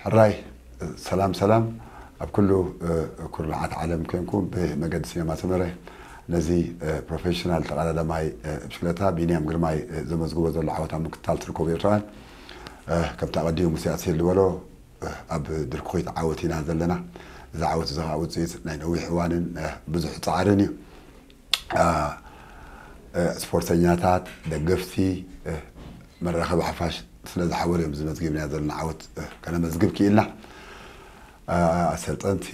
ሕራይ ሰላም ሰላም ኣብ ኩሉ ኩርናዓት ዓለም ኮንኩም ብመገዲ ሲነማ ሰመረ ነዚ ፕሮፌሽናል ተቐዳዳማይ ብሽክለታ ቢንያም ግርማይ ዘመዝግቦ ዘሎ ዓወት ኣብ ምክትታል ትርከቡ ኤርትራውያን፣ ከምቲ ኣቐዲሙ ሙሴ ኣስሄል ዝበሎ ኣብ ድርኩኺት ዓወት ኢና ዘለና። እዚ ዓወት እዚ ከዓ ውፅኢት ናይ ነዊሕ እዋንን ብዙሕ ፃዕርን እዩ። ስፖርተኛታት፣ ደገፍቲ፣ መራኸቢ ሓፋሽ ስለ ዝሓበሩ እዮም ዝመዝግብና ዘለና ዓወት ከነመዝግብ ክኢልና። ኣሰልጠንቲ፣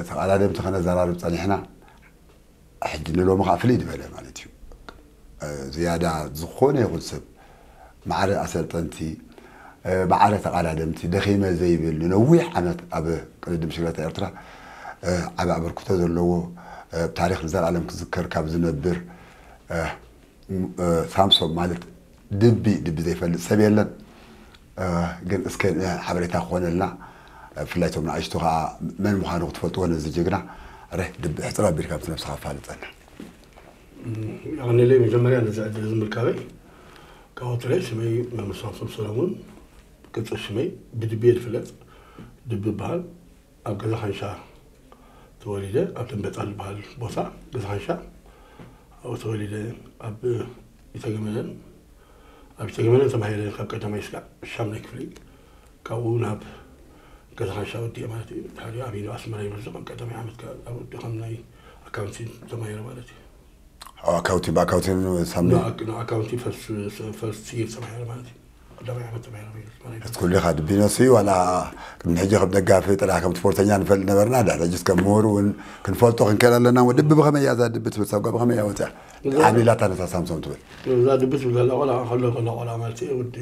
ተቐዳደምቲ ከነዘራርብ ፀኒሕና። ሕጂ ንሎሚ ከዓ ፍልይ ዝበለ ማለት እዩ። ዝያዳ ዝኾነ ይኹን ሰብ ማዕረ ኣሰልጠንቲ፣ ማዕረ ተቐዳደምቲ፣ ደኺመ ዘይብል ንነዊሕ ዓመት ኣብ ቅድድም ሽግለታ ኤርትራ ዓቢ ኣበርክቶ ዘለዎ፣ ታሪኽ ንዘለኣለም ክዝከር ካብ ዝነብር ሳምሶም ማለት ድቢ ድቢ ዘይፈልጥ ሰብ የለን። ግን እስከ ሓበሬታ ክኾነልና፣ ብፍላይ ቶም ንኣሽቱ ከዓ መን ምዃኑ ክትፈልጥዎ ነዚ ጅግና። ረ ድቢ ሕፅር ኣቢልካ ምስ ነብስኻ ኣፋልጠና። ኣቐንለይ መጀመርያ ነዚ ዕድል እዚ ምርካበይ። ካብ ወትረይ ስመይ መምህር ሳምሶም ሰለሙን፣ ቅጽል ሽመይ ብድብየ ዝፍለጥ ድቢ ይበሃል። ኣብ ገዛ ሓንሻ ተወሊደ፣ ኣብ ደንበጣል ዝበሃል ቦታ ገዛ ሓንሻ ኣብኡ ተወሊደ። ኣብ ኢተገመነን ኣብ ኢተገመነን ተማሂረ ካብ ቀዳማይ እስካዕ ሻምናይ ክፍሊ። ካብኡ ናብ ገዛ ሓንሻ ወዲኤ ማለት እዩ። ድሕሪ ኣቢኑ ኣስመራ ይመጽእ ከም ቀዳማይ ዓመት ካብ ወዲ ከም ናይ ኣካውንቲ ተማሂረ ማለት እዩ። ኣካውንቲ ብኣካውንቲ ሳምናይ ኣካውንቲ ፈርስት ይር ተማሂረ ማለት እዩ። ቀዳማይ ዓመት ተማሂረ ማለት እዩ። እቲ ኩሉ ኢኻ ድቢኖስ እዩ ዋላ ቅድሚ ሕጂ ከም ደጋፊ ጥራሕ ከም ስፖርተኛ ንፈልጥ ነበርና። ድሕሪ ሕጂ ከም ምሁር እውን ክንፈልጦ ክንክእል ኣለና። ድቢ ብኸመይ እያ እዛ ድቢ ትብል ሳጓ ብኸመይ እያ ወፅያ? ዓብሊላታ ነታ ሳምሶም ትብል እዛ ድቢ ትብል ዘላ ቆልዓ ከሎ ከሎ ቆልዓ ማለት እዩ። ወዲ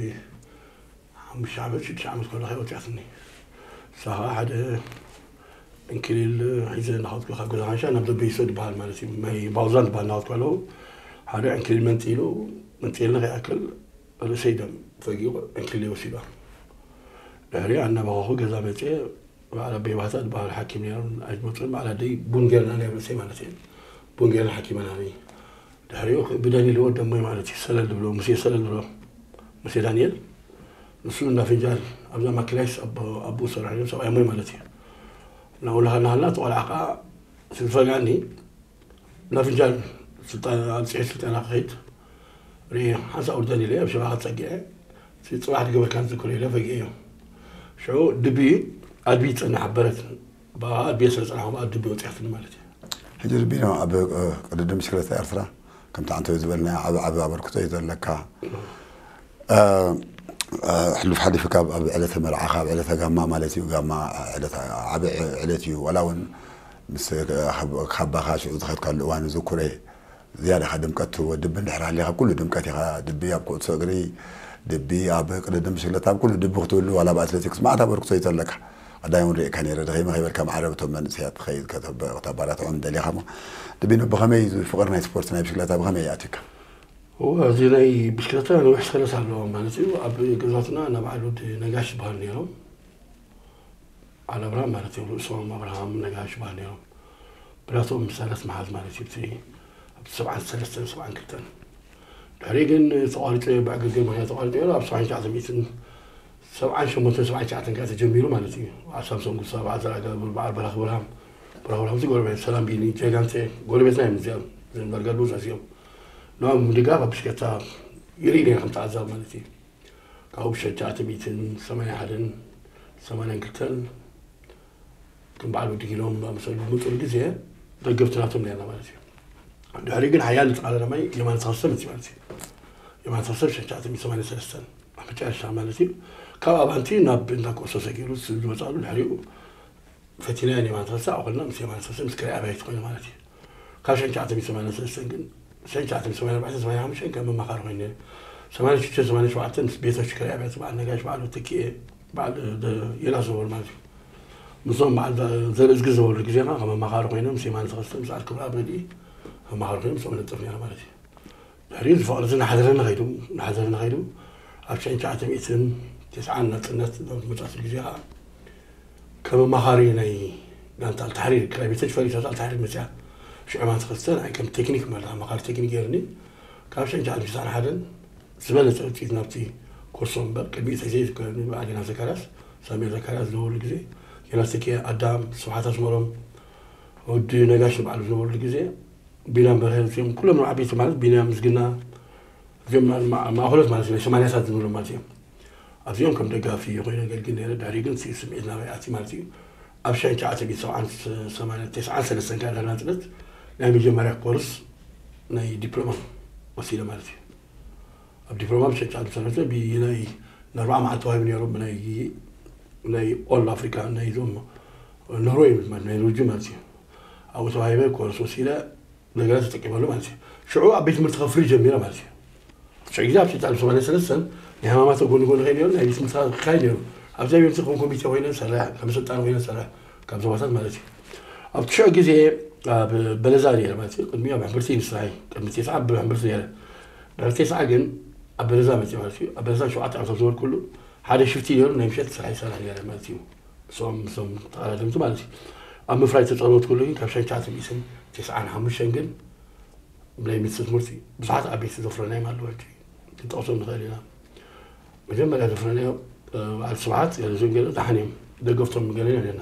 ሓሙሽተ ዓመት ሽዱሽተ ዓመት ከሎ ከይወፅያትኒ። ንሳ ከዓ ሓደ ዕንክሊል ሒዘ እናኸድኩ ካብ ገዛ ሓንሻ ናብ ደበይሶ ዝበሃል ማለት እዩ። ማይ ባውዛን ዝበሃል እናኸድኩ ኣለዉ ሓደ ዕንክሊል መንጢሉ መንጢልኒ ከይኣክል ርእሰይ ደም ፈጊቑ ዕንክሊለይ ወሲዶ። ድሕሪኡ ኣናበኸኹ ገዛ መፅየ በዓል ኣበይ ባህታ ዝበሃሉ ሓኪም ነይሮም ኣይትመፁን በዓል ኣደይ ቡን ጌርና ናይ ርእሰይ ማለት እየን ቡን ጌርና ሓኪመናኒ። ድሕሪኡ ብዳንኤል ወደሞይ ማለት እዩ ሰለል ዝብሎ ሙሴ ሰለል ዝብሎ ሙሴ ዳንኤል ንሱ እንዳ ፍንጃል ኣብዛ ማኪናይስ ኣቦኡ ዝሰርሐሉ ሰብኣይ ሞይ ማለት እዩ። ናብኡ እናኸድና ከለና እቲ ቆልዓ ከዓ ስዝፈግኣኒ እንዳ ፍንጃል ኣብ ፅሒት ስልጠና ክኸይድ ርኢ ሓንሳእ ውርደን ኢለ ኣብ ሽባኻ ፀጊዐ ጽባሕ ዝገበርካ ዝክሮ ኢለ ፈጊኤዮ። ሽዑ ድቢ ኣድቢ ይፀንሕ በረት ብኣ ኣድቢ ስለ ፀናሕኹ ብኣ ድቢ ወፂኣትኒ ማለት እዩ። ሕጂ ድቢኖ ኣብ ቅድድም ሽክለታ ኤርትራ ከምቲ ዓንተዊ ዝበልና ዓቢ ዓቢ ኣበርክቶ እዩ ዘለካ። ሕሉፍ ሓሊፉ ካብ ኣብ ዕለተ መርዓኻ ኣብ ዕለተ ጋማ ማለት እዩ። ጋማ ዓቢ ዕለት እዩ። ዋላ እውን ምስ ካባኻ ሽዑ ዝኸድካሉ እዋን ዝኩረ ዝያዳ ኢኻ ድምቀት ትህቦ። ድቢ እንድሕር ሃልዩ ካብ ኩሉ ድምቀት ኢኻ። ድቢ ኣብ ኩዕሶ እግሪ፣ ድቢ ኣብ ቅድድም ብሽክለታ፣ ኣብ ኩሉ ድቢ ክትህሉ ዋላ ኣብ ኣትሌቲክስ መዓት ኣበርክቶ እዩ ዘለካ። ቀዳይ እውን ርእየካ ነይረ ደኺመ ከይበልካ ማዕረ እቶም መንእሰያት ትኸይድ ከተባራትዖም ደሊኻ እሞ ድቢኖ ብኸመይ እዩ ፍቕሪ ናይ ስፖርት ናይ ብሽክለታ ብኸመይ ይኣትዩካ? እወ እዚ ናይ ብሽክለታ ነዊሕ ሰረት ኣለዎ ማለት እዩ። ኣብ ገዛትና ናብ ዓሉድ ነጋሽ ዝበሃሉ ነይሮም። ዓል ኣብርሃም ማለት እዮም ርእሶም ኣብርሃም ነጋሽ ይበሃል ነይሮም። ብላቶም ሰለስ መሓዝ ማለት እዩ እቲ ኣብቲ ሰብዓን ሰለስተን ሰብዓን ክልተን ድሕሪ ግን ተቋሪጡ ብዕግርግር ምክንያት ተቋሪጡ ነይሩ ኣብ ሰብዓን ትሽዓተ ሚእትን ሰብዓን ሸሞንተን ሰብዓን ትሽዓተን ከዓ ተጀሚሩ ማለት እዩ። በዓል ሳምሶን ጉሳ በዓል ዘርኣገብር በዓል በራኽ ብርሃም በራኽ ብርሃም እዚ ጎረቤት ሰላም ቢኒ ጀጋንተ ጎረቤትና እዮም እዚኦም ዘንበርገዱ ዘዚኦም ናብ ምድጋፍ ኣብ ብሽከታ ይርኢ ነይረ ከም ተዓዛቢ ማለት እዩ። ካብ ሸን ትሽዓተ ሚእትን ሰማንያን ሓደን ሰማንያን ክልተን ከም በዓል ወዲ ጊሎም ዝኣመሰሉ ዝመፅሉ ግዜ ደገፍቲ ናቶም ነርና ማለት እዩ። ድሕሪ ግን ሓያል ተቓዳዳማይ የማነ ተኸስተ መፅዩ ማለት እዩ። የማነ ተኸስተ ሸን ትሽዓተ ሚእትን ሰማንያን ሰለስተን ኣብ መጨረሻ ማለት እዩ። ካብ ኣባንቲ ናብ እንዳ ኩዕሶ ሰጊሩ ዝመፃሉ ድሕሪኡ ፈቲናዮ ንየማነ ተኸስተ ኣብኡ ከለና ምስ የማነ ተኸስተ ምስ ክራይ ኣብያይት ኮይነ ማለት እዩ። ካብ ሸን ትሽዓተ ሚእትን ሰማንያን ሰለስተን ግን ሸን ትሽዓተ ሚእትን ሰማንያን ኣርባዕተን ሰማንያን ሓሙሽተን ከም መማኻሪ ኮይነ ሰማንያን ሽዱሽተን ሰማንያን ሸውዓተን ምስ ቤቶች ክራይ ኣብያይት በዓል ነጋሽ በዓል ተኪኤ በዓል የናስ ዝበሉ ማለት እዩ። ምስኦም በዓል ዘርእዝጊ ዝበሉ ግዜና ከም መማኻሪ ኮይነ ምስ የማነ ተኸስተ ምስ ኣርክብረኣብ ረድኢ መማኻሪ ኮይነ ምስኦም ነጥፍ ነረ ማለት እዩ። ድሕሪኡ እዚ ፍቕሪ እዚ እናሓደረኒ ኸይዱ እናሓደረኒ ኸይዱ ኣብ ሽሕን ትሽዓተ ሚእትን ተስዓን ናፅነት ናብ ዝመፃእትሉ ግዜ ከዓ ከም ኣማኻሪ ናይ ጋንታ ኣልታሕሪር ክራይ ቤቶች ፈሪሳ ኣልታሕሪር መፅያ ሽዑ ማን ተኸስተ ንዓይ ከም ቴክኒክ ማለት ኣማኻሪ ቴክኒክ ገይርኒ ካብ ሽሕን ትሽዓተ ሚእትን ተስዓን ሓደን ዝበለፀ ውፅኢት ናብቲ ኮርሶ እምበር ቅድሚኡ ተዘይዝከረኒ ብኣዴና ዘካርያስ ሳሚር ዘካርያስ ዝነበሩሉ ግዜ፣ ዮናስ ተኪ፣ ኣዳም፣ ስብሓት ኣስመሮም፣ ወዲ ነጋሽ ንባዕሉ ዝነበሩሉ ግዜ፣ ቢንያም በርሀ፣ እዚኦም ኩሎም ዓበይቲ ማለት ቢንያም ምስግና፣ እዚኦም ማ-፣ ማ-፣ ማእኸሎት ማለት እዩ፣ ናይ ሰማንያታት ዝብሎም ማለት እዮም። ኣብዚኦም ከም ደጋፊ ኮይነ ኣገልግል ነይረ። ድሕሪ ግን እቲ ስምዒት ናበይ ኣትዩ ማለት እዩ። ኣብ ሸንቻ ዓተቢት ሰብዓን ሰማንያን ተስዓን ሰለስተን ካድረ ናጽነት ናይ መጀመርያ ኮርስ ናይ ዲፕሎማ ወሲደ ማለት እዩ። ኣብ ዲፕሎማ ብሸንቻ ዓተቢት ሰለስተ ብናይ ንኣርባዓ መዓልቲ ተዋሂቡ ነይሩ። ብናይ ናይ ኦል ኣፍሪካ ናይ ዞም ኖርወይ ማለት ናይ ኖርጂ ማለት እዩ። ኣብኡ ተዋሂበ ኮርስ ወሲደ። ነገራት ተጠቂመሉ ማለት እዩ። ሽዑ ኣብ ቤት ትምህርቲ ከፍሪ ጀሚረ ማለት እዩ። ሽዑ ግዜ ኣብ ሽጣን ሰማንያ ሰለስተን ናይ ሃማማተ ጎኒ ጎኒ ከይድ ነይሩ፣ ናይ ቤት ትምህርቲ ክካይድ ነይሩ። ኣብዚኣ ቤት ትምህርቲ ከም ኮሚቴ ኮይነ ሰራሕ፣ ከም ሰልጣን ኮይነ ሰራሕ፣ ካብ ዞባታት ማለት እዩ። ኣብቲ ሽዑ ግዜ ኣብ በለዛ ነይረ ማለት እዩ። ቅድሚ ኣብ ሕምብርቲ እዩ ንስራይ፣ ቅድሚ ተስዓ ኣብ ሕምብርቲ ነይረ። ድሕሪ ተስዓ ግን ኣብ በለዛ መፅእ ማለት እዩ። ኣብ በለዛ ሸውዓተ ዓመት ኣብ ዝበልኩሉ ሓደ ሽፍቲ ነይሩ፣ ናይ ምሸት ስራሕ ይሰርሕ ነይረ ማለት እዩ። ምስኦም፣ ምስኦም ተቐዳደምቲ ማለት እዩ። ኣብ ምፍራይ ተጸወትኩሉ ግን ካብ ሸንቻ ትምኢስን ተስዓን ሓሙሽተን ግን ናይ ሚኒስትሪ ትምህርቲ ብዙሓት ዓበይቲ ዘፍረናዮም ኣለዉ። ሕጂ ክንጠቕሶም ንኽእል ኢና። መጀመርያ ዘፍረናዮ፣ እ፣ በዓል ስብሓት ገለዞን ገለ ደሓን እዮም። ደገፍቶም ገለ ኣለና።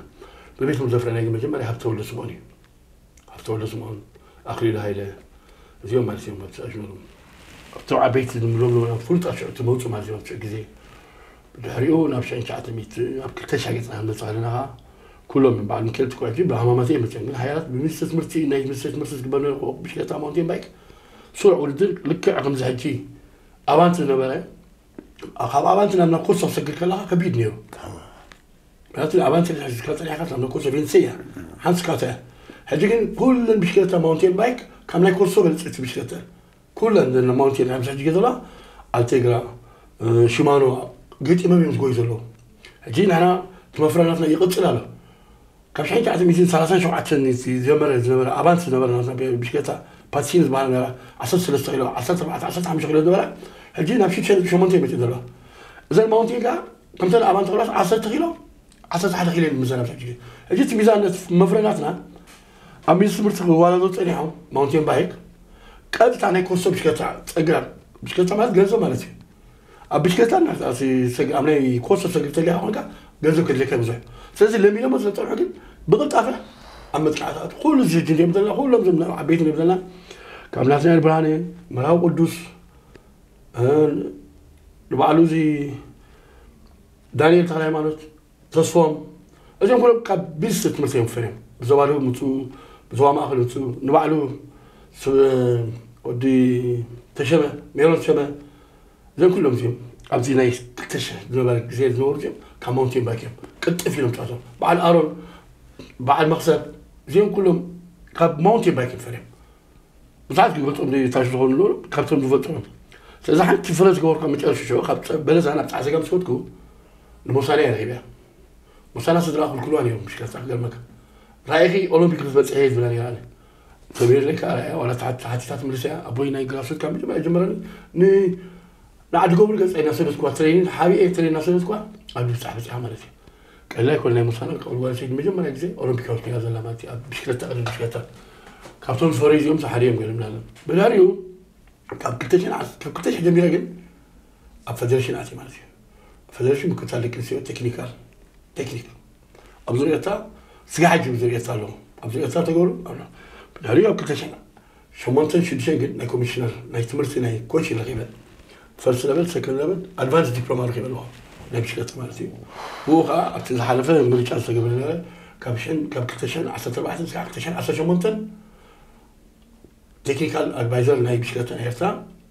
ብቤት ትምህርቲ ዘፍረናዮ ግን መጀመርያ ሃብተወልደ ስምኦን እዩ። ሃብተወልደ ስምኦን፣ ኣኽሊሉ ሃይለ፣ እዚኦም ማለት እዮም ኣብቲ ኣሽመሎም። ኣብቶም ዓበይቲ ንብሎም ፍሉጣት ሽዑ ትመውፁ ማለት እዮም ኣብቲ ግዜ። ብድሕሪኡ ናብ ሽሕን ትሽዓተ ሚእቲ፣ ኣብ ክልተ ሽሕ ገጽና ክንመጽእ ከለና ኸኣ፣ ኩሎም በዓል ሚካኤል ትኳ ሕጂ ብሃማማት እዮም መጽኦም። ግን ሓያላት ብሚኒስትሪ ትምህርቲ፣ ናይ ሚኒስትሪ ትምህርቲ ዝግበር ነበረ፣ ብሽክለታ ማውንቴን ባይክ፣ ስሩዕ ውድድር ልክዕ ከምዚ ሕጂ ኣባንቲ ዝነበረ፣ ካብ ኣባንቲ ናብ ናኮርሶ ክትሰግር ከለኻ ከቢድ ነይሩ። ምክንያቱ ኣባንቲ ሒዝካ ጸኒሕካ ናብ ናኮርሶ ቬንሰያ፣ ሓንስ ካታ እያ። ሕጂ ግን ኩለን ብሽክለታ ማውንቴን ባይክ ካብ ናይ ኮርሶ በልጽቲ ብሽክለታ። ኩለን ዘለ ማውንቴን ኣብዚ ሕጂ ዘለዋ ኣልቴግራ፣ እ፣ ሽማኖ ገጢሞም እዮም ዝጎዩ ዘለዉ። ሕጂ ንሕና እቲ መፍረ ናትና ይቕጽል ኣሎ። ካብ ሽሕን ትሽዓተ ሚእትን ሰላሳን ሸውዓተን እቲ ዝጀመረ ዝነበረ ኣቫንስ ዝነበረ ናትና ብሽክለታ ፓትሲን ዝበሃል ነበረ፣ ዓሰርተ ሰለስተ ኪሎ፣ ዓሰርተ ኣርባዕተ፣ ዓሰርተ ሓሙሽተ ኪሎ ዝነበረ፣ ሕጂ ናብ ሽዱሽተ ነጥቢ ሸሞንተ እዩ መጺኡ ዘሎ። እዘን ማውንቴን ከኣ ከምተን ኣቫንስ ክብላስ ዓሰርተ ኪሎ፣ ዓሰርተ ሓደ ኪሎ እዩ ዝምዘን ኣብዚ ሕጂ። ሕጂ እቲ ሚዛን ነቲ መፍረ ናትና ኣብ ሚኒስትሪ ትምህርቲ ክዋዳደሩ ጸኒሖም፣ ማውንቴን ባይክ፣ ቀጥታ ናይ ኮርሶ ብሽክለታ ጸግራ፣ ብሽክለታ ማለት ገንዘብ ማለት እዩ። ኣብ ብሽክለታ እና-፣ ኣብ ሲ-፣ ሰግ-፣ ኣብ ናይ ኮርሶ ሰግር ተሊኻ ኮንካ ገንዘብ ከድልየካ ብዙሕ። ስለዚ ለሚዶሞ ስለ ዝጸንሑ ግን ብቕልጣፈ ኣብ መጥቃዕቲ ኣትዩ። ኩሉ እዚ ሕጂ እንዲኦም ዘለና፣ ኩሎም እዞም ዓበይቲ እንዲኦም ዘለና፣ ካብ ናትናኤል ብርሃነ፣ መርሃዊ ቅዱስ፣ እ፣ ንባዕሉ እዚ ዳንኤል ተክለ ሃይማኖት፣ ተስፎም፣ እዚኦም ኩሎም ካብ ሚኒስትሪ ትምህርቲ እዮም ፈርዮም። ብዞባ ደቡብ ምፅኡ፣ ብዞባ ማእኸል ምፅኡ፣ ንባዕሉ ስ-፣ ወዲ ተሸመ፣ ሜሮን ተሸመ፣ እዚኦም ኩሎም እዚኦም ኣብዚ ናይ ክልተ ሽሕ ዝነበረ ግዜ ዝነበሩ እዚኦም ካብ ማውንቴን ባይክ እዮም ቅልጥፍ ኢሎም ጨዋቶም። በዓል ኣሮን፣ በዓል መኽሰብ፣ እዚኦም ኩሎም ካብ ማውንቴን ባይክ እዮም ፈርዮም። ብዙሓት ክገልጾም ዘይታሽ ዝኾኑ ኣለዉ፣ ካብቶም ዝፈልጦም። ስለዚ ሓንቲ ፍረ ዝገበርኩ ኣብ መጨረሻ ሽዑ ካብ ጸ-፣ በለዛ ናብ ጻዕሰጋ ምስ ከድኩ ንሞሳና እየ ረኺበያ። ሞሳና ስድራ ክልክልዋ ነይሮም ብሽክለታ ክገርመካ። ራኢኺ ኦሎምፒክ ክትበጽሒ እየ ዝብላ ነይራ ኣነ። ተሚርለይ ከኣ ራእያ ዋላ ተሓት-፣ ተሓቲታ ትምልስ እያ። ኣቦይ ናይ ግራስሩት ካብ መጀመርያ ጀመረኒ ን-፣ ንዓዲ ገብሩ ገጸ እናሰደድኩዋ ትሬኒን ሓቢኤ ትሬን እናሰደድኩዋ ኣብ ምብጻሕ በጺሓ ማለት እዩ። ቀላይ ኮነ ናይ ሞሳና ካብ ጓል ኣንስተይቲ መጀመርያ ግዜ ኦሎምፒካዊት ኮይና ዘላ ማለት እዩ። ኣብ ብሽክለታ፣ ቅድድም ብሽክለታ። ካብቶም ዝፈረዩ እዚኦም ሓደ እዮም ገይሮምና ኣለዉ። ብድሕሪኡ ካብ ክልተ ሽሕን ዓሰርተ፣ ካብ ክልተ ሽሕ ጀሚረ ግን ኣብ ፈደረሽን ኣትየ ማለት እዩ። ፈደረሽን ምክትታል ደቂ ኣንስትዮ ቴክኒካል፣ ቴክኒክ። ኣብ ዙርያታ ስጋሕ ጅም ዙርያታ ኣለዉ። ኣብ ዙርያታ ተገብሩ ኣሎ። ብድሕሪኡ ኣብ ክልተ ሽሕን ሸሞንተን ሽዱሽተን ግን ናይ ኮሚሽነር ናይ ትምህርቲ ናይ ኮች ረኺበ። ፈርስት ለቨል፣ ሰከንድ ለቨል፣ ኣድቫንስ ዲፕሎማ ረኺበ ኣለኹ። ናይ ብሽክለታ ማለት እዩ። ብኡ ኸዓ ኣብቲ ዝሓለፈ ምርጫ ዝተገብረ ነበረ። ካብ ሽሕን፣ ካብ ክልተ ሽሕን ዓሰርተ ኣርባዕተን እስካብ ክልተ ሽሕን ዓሰርተ ሸሞንተን ቴክኒካል ኣድቫይዘር ናይ ብሽክለታ ናይ ኤርትራ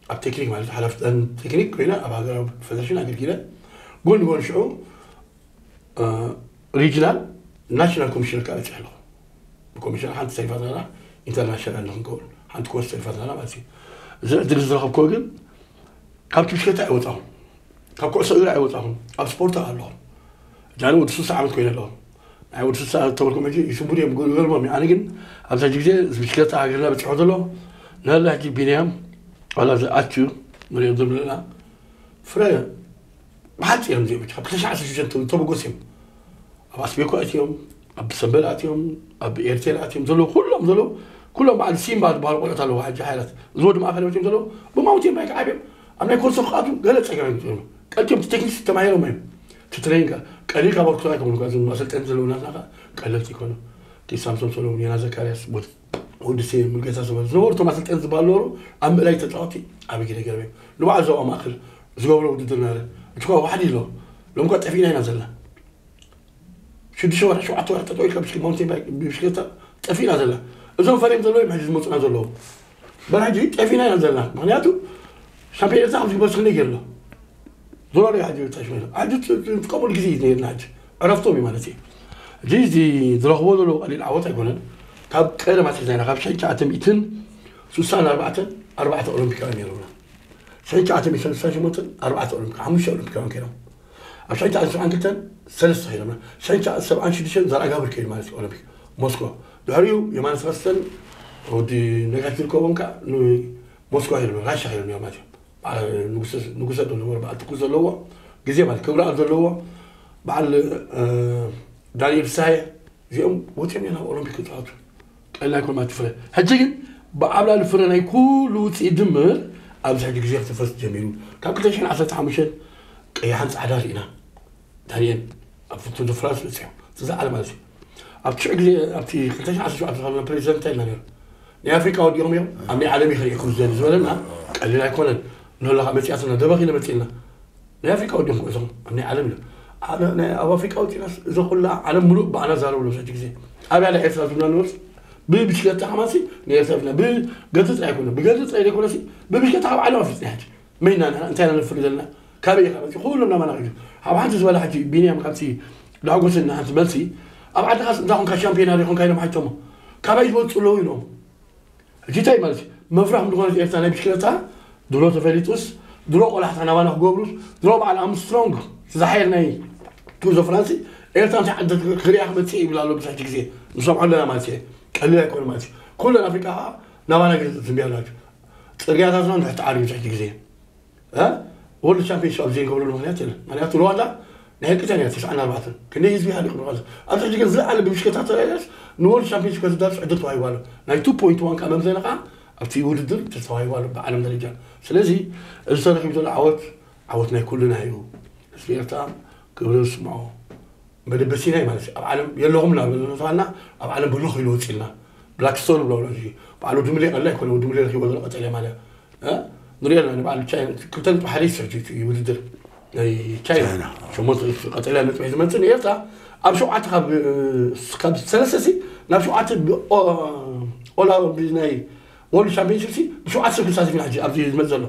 ኣብ ቴክኒክ ማለት ሓላፊ ቴክኒክ ኮይነ ኣብ ሃገራዊ ፈደረሽን ኣገልጊለ። ጎን ጎን ሽዑ፣ እ፣ ሪጅናል ናሽናል ኮሚሽነር ከዓ በፂሐ ኣለኹ። ብኮሚሽነር ሓንቲ ተሪፋትና፣ ኢንተርናሽናል ንክንከውን ሓንቲ ኮርስ ተሪፋትና ማለት እዩ። እዚ ዕድል ዝረኸብኩዎ ግን ካብቲ ብሽክለታ ኣይወፃኹን፣ ካብ ኩዕሶ እግሪ ኣይወፃኹን፣ ኣብ ስፖርት ኣለኹ። ሕጂ ኣነ ወዲ ስሳ ዓመት ኮይነ ኣለኹ። ናይ ወዲ ስሳ ተበልኩም ሕጂ ይስቡድ እዮም፣ ይገርሞም እዩ። ኣነ ግን ኣብዚ ሕጂ ግዜ እዚ ብሽክለታ ሃገርና በፂሖ ዘሎ፣ ንህላ ሕጂ ቢንያም ዋላ እዚ ኣትዩ ንሪኦም ዘለና ፍረ ብሓፂ እዮም እዚኦም። ካብ ክልተ ሽሕ ዓሰርተ ሽዱሽተ ተበገሱ እዮም። ኣብ ኣስቤኮ ኣትዮም፣ ኣብ ሰምበል ኣትዮም፣ ኣብ ኤርቴል ኣትዮም ዘለዉ ኩሎም ዘለዉ፣ ኩሎም በዓል ሲምባ ዝበሃሉ ቆልዑት ኣለዉ። ሕጂ ሓይላት እዚ ወዲ ማእከል ኣትዮም ዘለዉ ብማውንቴን ባይክ ዓብዮም ኣብ ናይ ኮርሶ ክኣትዉ ገለ ጸገም እዮም። ቀልጢፎም እቲ ቴክኒክ ተማሂሮም እዮም። እቲ ትሬኒንግ ቀሊል ካብ ወርክሾፕ ኣይኮኑ። ካብዞም ኣሰልጠንቲ ዘለዉ ናትና ከኣ ቀለልቲ ይኮኑ። እቲ ሳምሶን ሰሎሞን፣ ዮና ዘካርያስ፣ ወዲ ሴ፣ ሙልጌታ ሰበል ዝነበሩ እቶም ኣሰልጠንቲ ዝበሃሉ ነበሩ። ኣብ ምእላይ ተጻወቲ ዓቢ ግደ ገይሮም እዮም። ንባዕል ዞባ ማእከል ዝገብሮ ውድድር ነበረ። እቲ እኳ ዋሕዲ ኣሎ። ሎም እኳ ጠፊእና ኢና ዘለና። ሽዱሽተ ወርሒ ሸውዓተ ወርሒ ጠጠው ኢልካ ብሽክ-፣ ማውንቴን ባይክ ብሽክለታ ጠፊእና ዘለና። እዞም ፈሬም ዘለዉ እዮም ሕጂ ዝመጹና ዘለዉ። በል ሕጂ ጠፊእና ኢና ዘለና። ምኽንያቱ ሻምፒዮን ኤርትራ ኣብዚ በስክነ ገይርሎ። ዞሮ ሕጂ ታሽ ማለት። ሕጂ ት-፣ ት-፣ ትጥቀሙሉ ግዜ እዩ ነይርና ሕጂ። ዕረፍቶም እዩ ማለት እዩ። ሕጂ እዚ ዝረኽቦ ዘለዉ ቀሊል ዓወት ኣይኮነን። ካብ ቀደም ኣትሒዝና ኢና፣ ካብ ሽሕን ትሽዓተ ሚእትን ስሳን ኣርባዕተን ኣርባዕተ ኦሎምፒካውያን ነይሮምና። ሽሕን ትሽዓተ ሚእትን ስሳን ሸሞንተን ኣርባዕተ ኦሎምፒካ፣ ሓሙሽተ ኦሎምፒካውያን ከይዶም። ኣብ ሽሕን ትሽዓተ ሰብዓን ክልተን ሰለስተ ከይዶምና። ሽሕን ትሽዓተ ሰብዓን ሽዱሽተን ዘርኣ ጋብር ከይዱ ማለት እዩ ኦሎምፒክ ሞስኮ። ድሕሪኡ የማነ ሰለስተን ወዲ ነጋሽ ዝርከቦም ከኣ ንሞስኮ ከይዶም፣ ራሻ ከይዶም እዮም ማለት እዩ። በዓል ንጉሰ፣ ንጉሰ ዶ ነበሩ፣ በዓል ትኩስ ዘለዎ ግዜ ማለት ክብረ ኣብ ዘለዎ በዓል፣ እ፣ ዳንኤል ፍስሃየ፣ እዚኦም ወፂኦም እዮም ናብ ኦሎምፒክ ክፃወቱ። ቀሊል ኣይኮን ማለት ፍረ። ሕጂ ግን ብዓብላሊ ፍረ ናይ ኩሉ ውፅኢት ድምር ኣብዚ ሕጂ ግዜ ክትፈስ ጀሚሩ። ካብ ክልተ ሽሕን ዓሰርተ ሓሙሽተን ቀያሕን ፃዕዳን ርኢና። ዳንኤል ኣብ ቱር ደ ፍራንስ በፂሑ። እቲ ዝዓለ ማለት እዩ። ኣብቲ ሽዑ ግዜ፣ ኣብቲ ክልተ ሽሕን ዓሰርተ ሸውዓተ ዝነበረ ፕሬዚደንት እንታይ ኢልና ነይሩ? ናይ ኣፍሪቃ ወዲኦም እዮም፣ ኣብ ናይ ዓለም እዩ ክርእየኩም ዝደሊ ዝበለና ቀሊል ኣይኮነን። ንህላኻ መፂኣትና፣ ደበኽ ኢለ መፂእልና። ናይ ኣፍሪቃ ወዲኦም ክእዞም ኣብ ናይ ዓለም ኢሉ። ኣነ ናይ ኣብ ኣፍሪቃ ወፂእናስ እዞ ኩላ ዓለም ሙሉእ ብኣና ዛረብሉ። ሰቲ ግዜ ኣብያ ናይ ኤርትራ ዝብላ ንወርስ ብብሽክለታ ከማሲ ንኤርትራ ብና ብገጽ ጥራይ ኣይኮነ፣ ብገጽ ጥራይ ዘይኮነሲ ብብሽክለታ ካብ ዓለም ኣፍልጥና ሕጂ። መይና ንሕና እንታይ ኢና ነፍሪ ዘለና? ካበይ ኢኻ መፂ? ኩሎም ናባና ኸይዱ። ኣብ ሓንቲ ዝበላ ሕጂ ቢንያም ካብቲ ዳጎስን ሓንቲ መልሲ ኣብ ዓድኻስ እንዳ ኾንካ ሻምፒዮና ዶ ኾንካ ኢሎም ሓይቶሞ። ካበይ ዝመፁ ኣለዉ ኢሎም። ሕጂ እንታይ ማለት እዩ? መፍራሕም ዝኾነት ኤርትራ ናይ ብሽክለታ ድሮ ተፈሊጡስ፣ ድሮ ቆላሕታ ናባና ክገብሩስ፣ ድሮ በዓል ኣምስትሮንግ ዝሓየር ናይ ቱር ደ ፍራንስ ኤርትራ እንታይ ዓደት ክሪኣ ክመጽእ ይብል ኣሎ። ብዙሕ ግዜ ንሰምዖ ኣለና ማለት እዩ። ቀሊል ኣይኮነ ማለት እዩ። ኩለን ኣፍሪቃ ኸዓ ናባና ገለ ትንቢያ ኣለዋ። ጽርግያታትና ንድሕቲ ዓርዩ ብዙሕ ግዜ። እ? ወርልድ ቻምፒዮንሺፕ ኣብ ዘይንገብረሉ ምኽንያት የለን። ምኽንያቱ ሩዋንዳ ናይ ሕልቂት እያ ነይራ፣ ተስዓን ኣርባዕተን። ክንደይ ህዝቢ ይሃልቅ ሩዋንዳ። ኣብዚ ሕጂ ግን ዝለዓለ ብብሽክለታ ተራእየስ ንወርልድ ቻምፒዮንሺፕ ከትዳርስ ዕድል ተዋሂቡ ኣሎ። ናይ ቱ ፖይንት ዋን ከዓ መምዘኒ ከዓ ኣብቲ ውድድር ተተዋሂቡ ኣሎ ብዓለም ደረጃ። ስለዚ እዚ ተረኺቡ ዘሎ ዓወት፣ ዓወት ናይ ኩልና እዩ። ህዝቢ ኤርትራ ክብሪ ዝስምዖ መደበሲና እዩ ማለት እዩ። ኣብ ዓለም የለኹም እናበሉ ተባልና ኣብ ዓለም ብልኽ ኢሉ ወፂልና። ብላክስቶን ብሎ ኣሎ። እዚ በዓል ወዲ ሙሌ ቀላ ኣይኮነ፣ ወዲ ሙሌ ረኺቦ ዘሎ ቀጠልያ ማልያ። እ? ንሪኦ ኣለና፣ ንበዓል ቻይና፣ ክልተ ነጥቢ ሓደ ይስሕቱ እዩ ውድድር ናይ ቻይና። ቻይና። ሸሞንተ ቀጠልያ ነጥቢ ዝመጽእ ንኤርትራ ኣብ ሸውዓተ ካብ፣ ካብ ሰለስተ ሲ ናብ ሸውዓተ ብ-፣ ኦ-፣ ኦላ ናይ ወርልድ ቻምፒዮንሺፕ ሲ ብሸውዓተ ሰብ ክንሳተፍ ኢና ሕጂ ኣብዚ ዝመጽእ ዘሎ።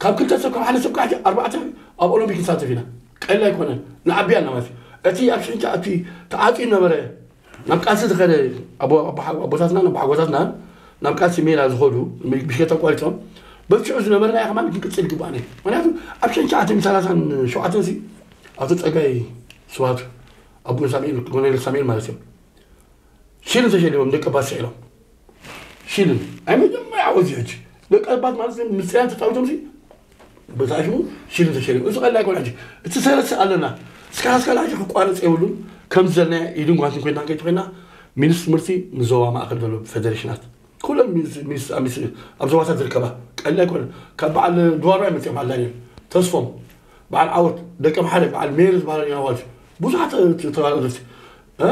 ካብ ክልተ ሰብ፣ ካብ ሓደ ሰብ፣ ካብ ኣርባዕተ ኣብ ኦሎምፒክ ንሳተፍ ኢና። ቀሊል ኣይኮነን። ንዓቢ ኣለና ማለት እዩ። እቲ ኣብ ሽንቻ፣ ኣብቲ ተዓጽዩ ነበረ፣ ናብ ቃልሲ ዝኸደ ኣቦ-፣ ኣቦ-፣ ኣቦታትናን ኣቦሓጎታትናን ናብ ቃልሲ ሜዳ ዝኸዱ፣ ብሽክለታ ኣቋሪጾም፣ በቲ ሽዑ ዝነበርናዮ ከማን ክንቅጽል ይግባእና እዩ። ምኽንያቱ ኣብ ሽሕን ትሽዓተ ሚእትን ሰላሳን ሸውዓተን ሲ፣ ኣቶ ጸጋይ ስብሃቱ፣ ኣቦ ሳሙኤል፣ ኮሎኔል ሳሙኤል ማለት እዮም። ሽልን ተሸሊሞም ደቂ ኣባት ስዒሮም። ሽልን። ኣይ መጀመርያ ዓወት እዩ ሕጂ። ደቂ ኣባት ማለት ምጽያን ተጻዊቶም ሲ፣ በታ ሽሙ ሽልን ተሸሊሞም። እዚ ቀላል ኣይኮነ ሕጂ። እቲ ሰረት ኣለና። እስካ፣ እስካ ሕጂ ክቋረጽ የብሉን። ከም ዘልና ኢድን ጓንትን ኮይና፣ ከይት ኮይና፣ ሚኒስትሪ ትምህርቲ ምስ ዞባ ማእከል ዘሎ ፌደሬሽናት። ኩለን ሚኒስ-፣ ሚኒስ-፣ ኣብ ሚኒስ-፣ ኣብ ዞባታት ዝርከባ። ቀላል ኣይኮነ። ካብ በዓል ድዋሮ ኣይመጽኦም፣ በዓል ዳንኤል ተስፎም፣ በዓል ዓወት፣ ደቂ ኣምሓረ፣ በዓል ሜሪ ዝበሃሉ እዮም ኣዋልድ። ብዙሓት ተ-፣ ተወዳደርቲ። እ?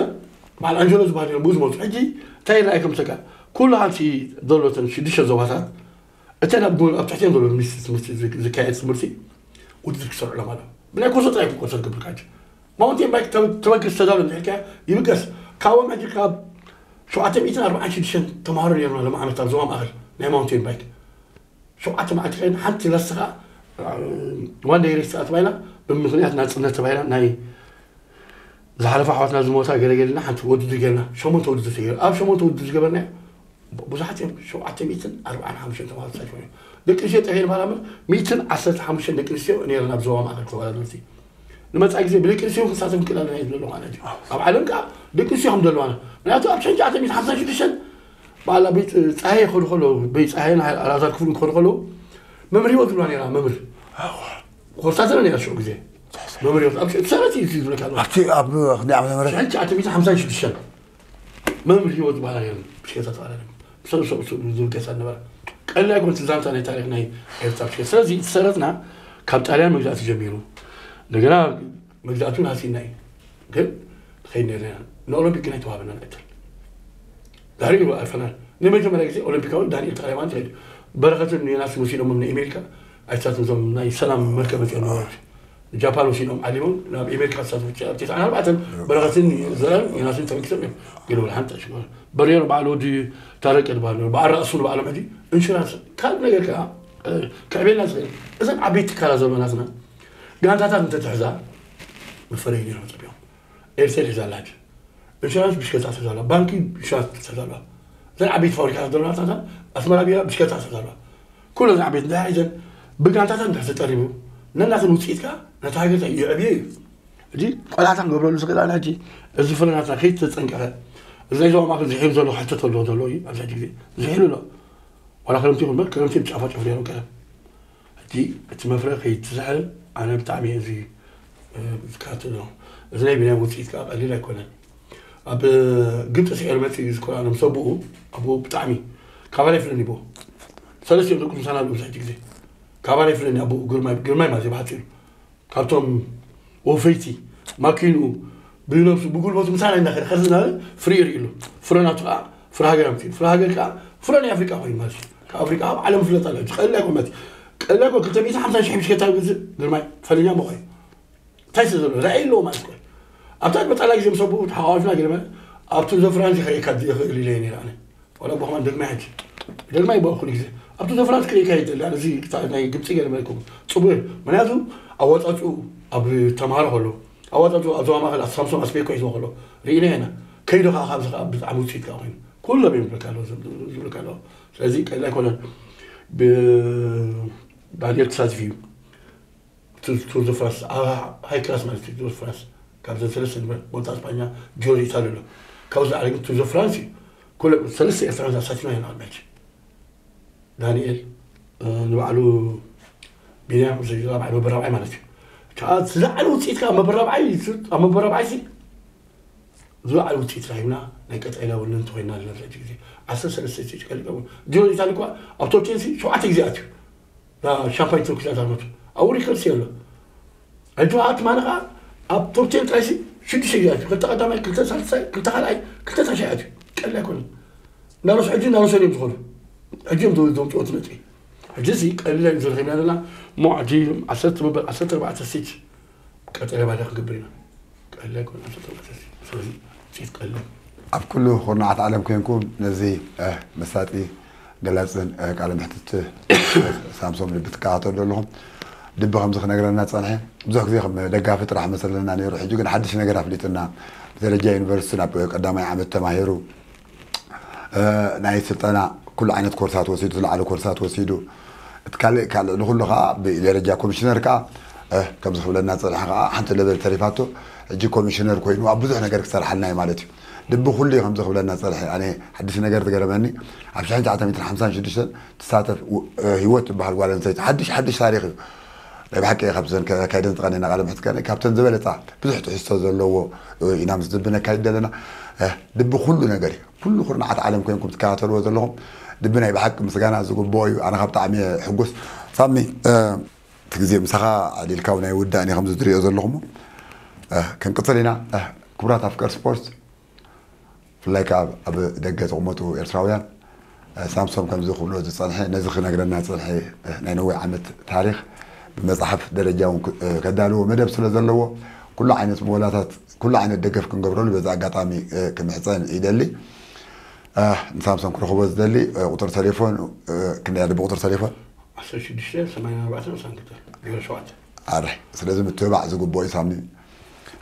በዓል ኣንጀሎ ዝበሃል ነይሩ፣ ብኡ ዝመፁ። ሕጂ እንታይ ይረኣይ ከም ዝሰካ? ኩሉ ሓንቲ ዘሎ እተን ሽዱሽተ ዞባታት፣ እተን ኣብ ጎ-፣ ኣብ ትሕቲአን ዘሎ ሚኒስትሪ ትምህርቲ ዝ-፣ ዝካየድ ትምህርቲ ውድድር ክሰርዑሎም ኣለዎም። ብናይ ኮርሶ ጥራይ ኮርሶ ዝገብር ካጅ። ማውንቴን ባይክ ተበ-፣ ተበግስ ተዳሎ እንድሕር ከ ይብገስ። ካብኦም ሕጂ ካብ ሸውዓተ ሚእትን ኣርባዓን ሽዱሽተን ተምሃሮ ነይሩና ሎም ዓመት ኣብ ዞባ ማእኸል ናይ ማውንቴን ባይክ። ሸውዓተ መዓልቲ ከይና ሓንቲ ለስኻ ዋን ደይ ሬስ ኣትባይና ብምኽንያት ናጽነት ተባሂላ ናይ ዝሓለፈ ኣሕዋትና ዝሞታ ገለ ገለ ኢልና ሓንቲ ውድድር ጌርና፣ ሸሞንተ ውድድር ተገይሩ። ኣብ ሸሞንተ ውድድር ዝገበርናዮ ብዙሓት እዮም፣ ሸውዓተ ሚእትን ኣርባዓን ሓሙሽተን ተምሃሮ ተሳቲፎም እዮም። ደቂ ኣንስትዮ ጥራሕ ይበሃል እምበር፣ ሚእትን ዓሰርተ ሓሙሽተን ደቂ ኣንስትዮ ነይረን ኣብ ዞባ ማእከል ተወዳደርቲ። ንመጻኢ ግዜ ብደቂ ኣንስትዮ ክንሳተፍ ንክእል ኣለና እዩ ዝብለሉ ማለት እዩ። ኣብ ዓለም ከኣ ደቂ ኣንስትዮ ከም ዘለዋና። ምክንያቱ ኣብ ሽሕን ትሽዓተ ሚእትን ሓምሳን ሽዱሽተን በዓል ኣበይ ፅ-፣ ጸሃየ ክኸዱ ከለዉ፣ በይ ጸሃየን ኣልኣዛር ክፍሉን ክኸዱ ከለዉ፣ መምህር ህይወት ዝብላ ነይራ፣ መምህር። ኮርሳትና ነይራ ሽዑ ግዜ። መምህር ህይወት፣ ኣብ ሽዑ ሰረት እዩ ዝብለካ ኣሎ። ኣብቲ ኣብ ክንደይ ዓመተ ምህረት? ሽሕን ትሽዓተ ሚእትን ሓምሳን ሽዱሽተን። መምህር ህይወት ዝበሃላ ነይረን፣ ብሽክለታ ተቐዳደም። ብሰብ ሰብ ሰብ ዝብል ገዛ ነበረ። ቀሊል ኣይኮነትን ዛንታ ናይ ታሪኽ ናይ ኤርትራ ብሽክለታ። ስለዚ እቲ ሰረትና ካብ ጣልያን መግዛእቲ ጀሚሩ፣ እንደገና መግዛእቱን ሃሲና እዩ። ግን ንኸይድ ነርና ኢና። ንኦሎምፒክ ግን ኣይተዋህበናን ዕድል። ዳሕሪ እዩ ኣይፈናል። ንመጀመርያ ግዜ ኦሎምፒካዊ ዳንኤል ተኽለሃይማኖት ይኸይድ እዩ። በረኸትን ዮናስን ወሲዶሞም ንኣሜሪካ ኣይተሳተፉን። እዞም ናይ ሰላም መርከብ መፅኦም ነበሩ። ጃፓን ወሲዶም ዓሊሞም ናብ ኣሜሪካ ተሳተፉ። ኣብ ተስዓን ኣርባዕተን በረኸትን ዘርኣን ዮናስን ተበጊሶም እዮም። ግን ወላ ሓንቲ ኣይሽመዑን። በሪሮ በዓል ወዲ ታረቀ ዝበሃል ነበሩ። በዓል ራእሱ ንባዕሎም ሕጂ ኢንሹራንስ ካልእ ነገር ከዓ ክዕብየልና ዝኽእል እዘን ዓበይቲ ትካላት ዘለናትና ጋንታታት እንተትሕዛ መፈረይ ነይሮም ፀቢቖም። ኤርትራ ሒዛ ኣላ ሕጂ። ኢንሹራንስ ብሽክለታ ትሕዛ ኣላ። ባንኪ ኢንሹራንስ ትሕዛ ኣላ። እዘን ዓበይቲ ፋብሪካታት ዘለዋ ናታታ ኣስመራ ቢራ ብሽክለታ ትሕዛ ኣላ። ኩሉ እዘን ዓበይቲ እንድሕር ሒዘን ብጋንታታት እንድሕር ተጠሪቡ ነናተን ውፅኢት ከዓ ነታ ሃገር ይዕብዮ እዩ። ሕጂ ቆላሕታ ክንገብረሉ ዝኽእል ኣነ ሕጂ እዚ ፍረናትና ከይተፀንቀቐ እዚ ናይ ዞባ ማእከል ዝሒሉ ዘሎ ሕቶ ተሎ ዘሎ እዩ። ኣብዚ ሕጂ ግዜ ዝሒሉ ኣሎ። ዋላ ክረምቲ ይኹን በር ክረምቲ ብጫፋ ጨፍሪ ያለው ቀለም እቲ እቲ መፍረ ከይትስሕል ኣነ ብጣዕሚ እዚ ዝካትል ነው። እዚ ናይ ቢንያም ውፅኢት ከዓ ቀሊል ኣይኮነን። ኣብ ግብፂ ስዒር መፂ ዝኮና ምስ ኣቦኡ ኣቦኡ ብጣዕሚ ካባላይ ፍለኒ ቦ ሰለስቲኦም ደቁ ምሳና ኣለዉ። ኣብዚ ግዜ ካባላይ ፍለኒ ኣቦኡ ግርማይ ግርማይ ማለት እዩ ብሓፂሩ ካብቶም ወፈይቲ ማኪንኡ ብነብሱ ብጉልበቱ ምሳና እናኸደ ከዚ እናበለ ፍሪ ይርኢ ኣሎ። ፍረ ናቱ ከዓ ፍረ ሃገር ኣምፅኡ። ፍረ ሃገር ከዓ ፍረ ናይ ኣፍሪቃ ኮይኑ ማለት እዩ። ካብ ኣፍሪቃ ኣብ ዓለም ፍለጥ ኣሎ። ቀሊል ኣይኮን ማለት እዩ። ቀሊል ኣይኮን። ክልተ ሚእቲ ሓምሳ ሺሕ ብሽከታ ግዝእ ግርማይ ፈለኛ መኾ እዩ። እንታይ ስለ ዘሎ ራእይ ኣለዎ ማለት እዩ። ኣብታ መጣላ ግዜ ምስ ኣቦኡ ተሓቋፊና ግርማይ ኣብቲ ዘፍራንሲ ከርእየካ ዝኽእል ኢለ እየ ነይረ ኣነ። ዋላ ብኸማን ደግማይ ሕጂ ደግማይ ይበል ኩሉ ግዜ ኣብቲ ዘፍራንሲ ክርእየካ ይደሊ። ኣነ እዚ ናይ ግብፂ ገለ መልኩም ፅቡቅ እዩ። ምክንያቱ ኣወፃፅኡ ኣብ ተምሃሮ ከሎ ኣወፃፅኡ ኣብ ዞባ ማእከል ሳምሶም ኣስቤኮ ይዝቦ ከሎ ርኢና ኢና። ከይዶ ከዓ ካብዚ ከዓ ብጣዕሚ ውፅኢት ከዓ ኮይኑ ኩሎም እዮም ዝብለካ ኣለዉ ዝብለካ ኣለዉ። ስለዚ ቀሊል ኣይኮነን። ብ- ዳንኤል ተሳቲፉ እዩ። ቱር ቱር ደ ፍራንስ ኣብ ሃይ ክላስ ማለት እዩ። ቱር ደ ፍራንስ ካብዘን ሰለስተ ንበል ቦንታ ስጳኛ ጂሮ ኢታሊ ኣሎ። ካብኡ ዝለዓለ ግን ቱር ደ ፍራንስ እዩ። ኩለ ሰለስተ ኤርትራውያን ኣሳቲፍና ኢና ቅድሚ ሕጂ። ዳንኤል ንባዕሉ ቢንያም ራብዓይ መበል ራብዓይ ማለት እዩ። ከዓ ዝለዓለ ውፅኢት ከዓ መበል ራብዓይ ኣብ መበል ራብዓይ ሲ ዝለዓለ ውፅኢት ረኺብና ናይ ቀፃይ ላውንንቲ ኮይና ኣለና። ኣብዚ ግዜ ዓሰርተ ሰለስተ ስቴጅ ቀሊጠ እውን ጆን ኢታሊ እኳ ኣብ ቶፕ ቴን ሲ ሸውዓተ ግዜ ኣትዩ። እዛ ሻምፓኝ ትርኩ እዛ ዛመቱ ኣብኡ ሪከርድ ኣሎ። ሕጂ ኣት ማነ ከዓ ኣብ ቶፕ ቴን ጥራይ ሲ ሽዱሽተ ግዜ ኣትዩ። ክልተ ቀዳማይ፣ ክልተ ሳልሳይ፣ ክልተ ካልኣይ፣ ክልተ ታሻይ ኣትዩ። ቀሊል ኣይኮነን። ናሮስ ሕጂ ናሮስ እዮም ዝኾኑ። ሕጂ እዮም ዘምፅኦት ነጥቢ። ሕጂ ሲ ቀሊል እዩ ዝረኺብና ዘለና እሞ ሕጂ ዓሰርተ መበል ዓሰርተ ኣርባዕተ ስቴጅ ቀጠለ ባዳ ክንገብር ኢና። ቀሊል ኣይኮነን። ዓሰርተ ኣርባዕተ ስቴጅ። ስለዚ ውፅኢት ቀሊል ኣብ ኩሉ ኩርናዓት ዓለም ኮይንኩም ነዚ መሳጢ ገላፅን ቃለ መሕትት ሳምሶም ልቢ ትከታተሉ ኣለኹም። ልቢ ከምዚ ክነግረና ፀንሐ። ብዙሕ ግዜ ከም ደጋፊ ጥራሕ መሰለና ነይሩ። ሕጂ ግን ሓድሽ ነገር ኣፍሊጥና። ብደረጃ ዩኒቨርሲቲ ናብ ቀዳማይ ዓመት ተማሂሩ ናይ ስልጠና ኩሉ ዓይነት ኮርሳት ወሲዱ፣ ዝለዓለ ኮርሳት ወሲዱ። እቲ ካልእ ካልእ ንኩሉ ከዓ ብደረጃ ኮሚሽነር ከዓ ከምዚ ክብለና ፀንሐ ከዓ ሓንቲ ለበል ተሪፋቶ። ሕጂ ኮሚሽነር ኮይኑ ኣብ ብዙሕ ነገር ክሰርሓልና እዩ ማለት እዩ። ልቢ ኩሉ እዩ ከምዚ ክብለና ፀንሐ። ኣነ ሓድሽ ነገር ዝገረመኒ ኣብ ሽሕን ትሽዓተ ሚእትን ሓምሳን ሽዱሽተን ትሳተፍ ህይወት ትበሃል ጓል ኣንስተይቲ ሓድሽ ሓድሽ ታሪክ እዩ። ናይ ብሓቂ ካብዘን ካይደን ዝቀነና ቃለ መሕትት ከ ካብተን ዝበለፃ ብዙሕ ትሕዝቶ ዘለዎ ኢና ምስ ዝብነካ ይደለና። ልቢ ኩሉ ነገር እዩ። ኩሉ ኩርናዓት ዓለም ኮይንኩም ትከታተልዎ ዘለኹም ልቢ ናይ ብሓቂ ምስጋና ዝግብኦ እዩ። ኣነ ካብ ብጣዕሚ እየ ሕጉስ። ሳሚ እቲ ግዜ ምሳኻ ኣሊልካ ናይ ውዳእ እኔ ከምዚ ዝሪኦ ዘለኹም ክንቅፅል ኢና። ክቡራት ኣፍቀር ስፖርት ብፍላይ ከዓ ኣብ ደገ ዝቕመጡ ኤርትራውያን ሳምሶም ከምዚ ክብሎ ዝፀንሐ ነዚ ክነግረና ዝፀንሐ ናይ ነዊሕ ዓመት ታሪክ ብመፅሓፍ ደረጃ እውን ከዳልዎ መደብ ስለ ዘለዎ ኩሉ ዓይነት መወላታት ኩሉ ዓይነት ደገፍ ክንገብረሉ በዚ ኣጋጣሚ ክምሕፀን ይደሊ። ንሳምሶም ክረኽቦ ዝደሊ ቁፅሪ ተሌፎን ክንደይ ኣሎ ብቁፅሪ ተሌፎን? ዓሰርተ ሽዱሽተ ሰማንያ ኣርባዕተ ንኡስ ኣንክልተ ዜሮ ሸውዓተ። ኣረ ስለዚ ምትብባዕ ዝግብኦ እዩ ሳሚ።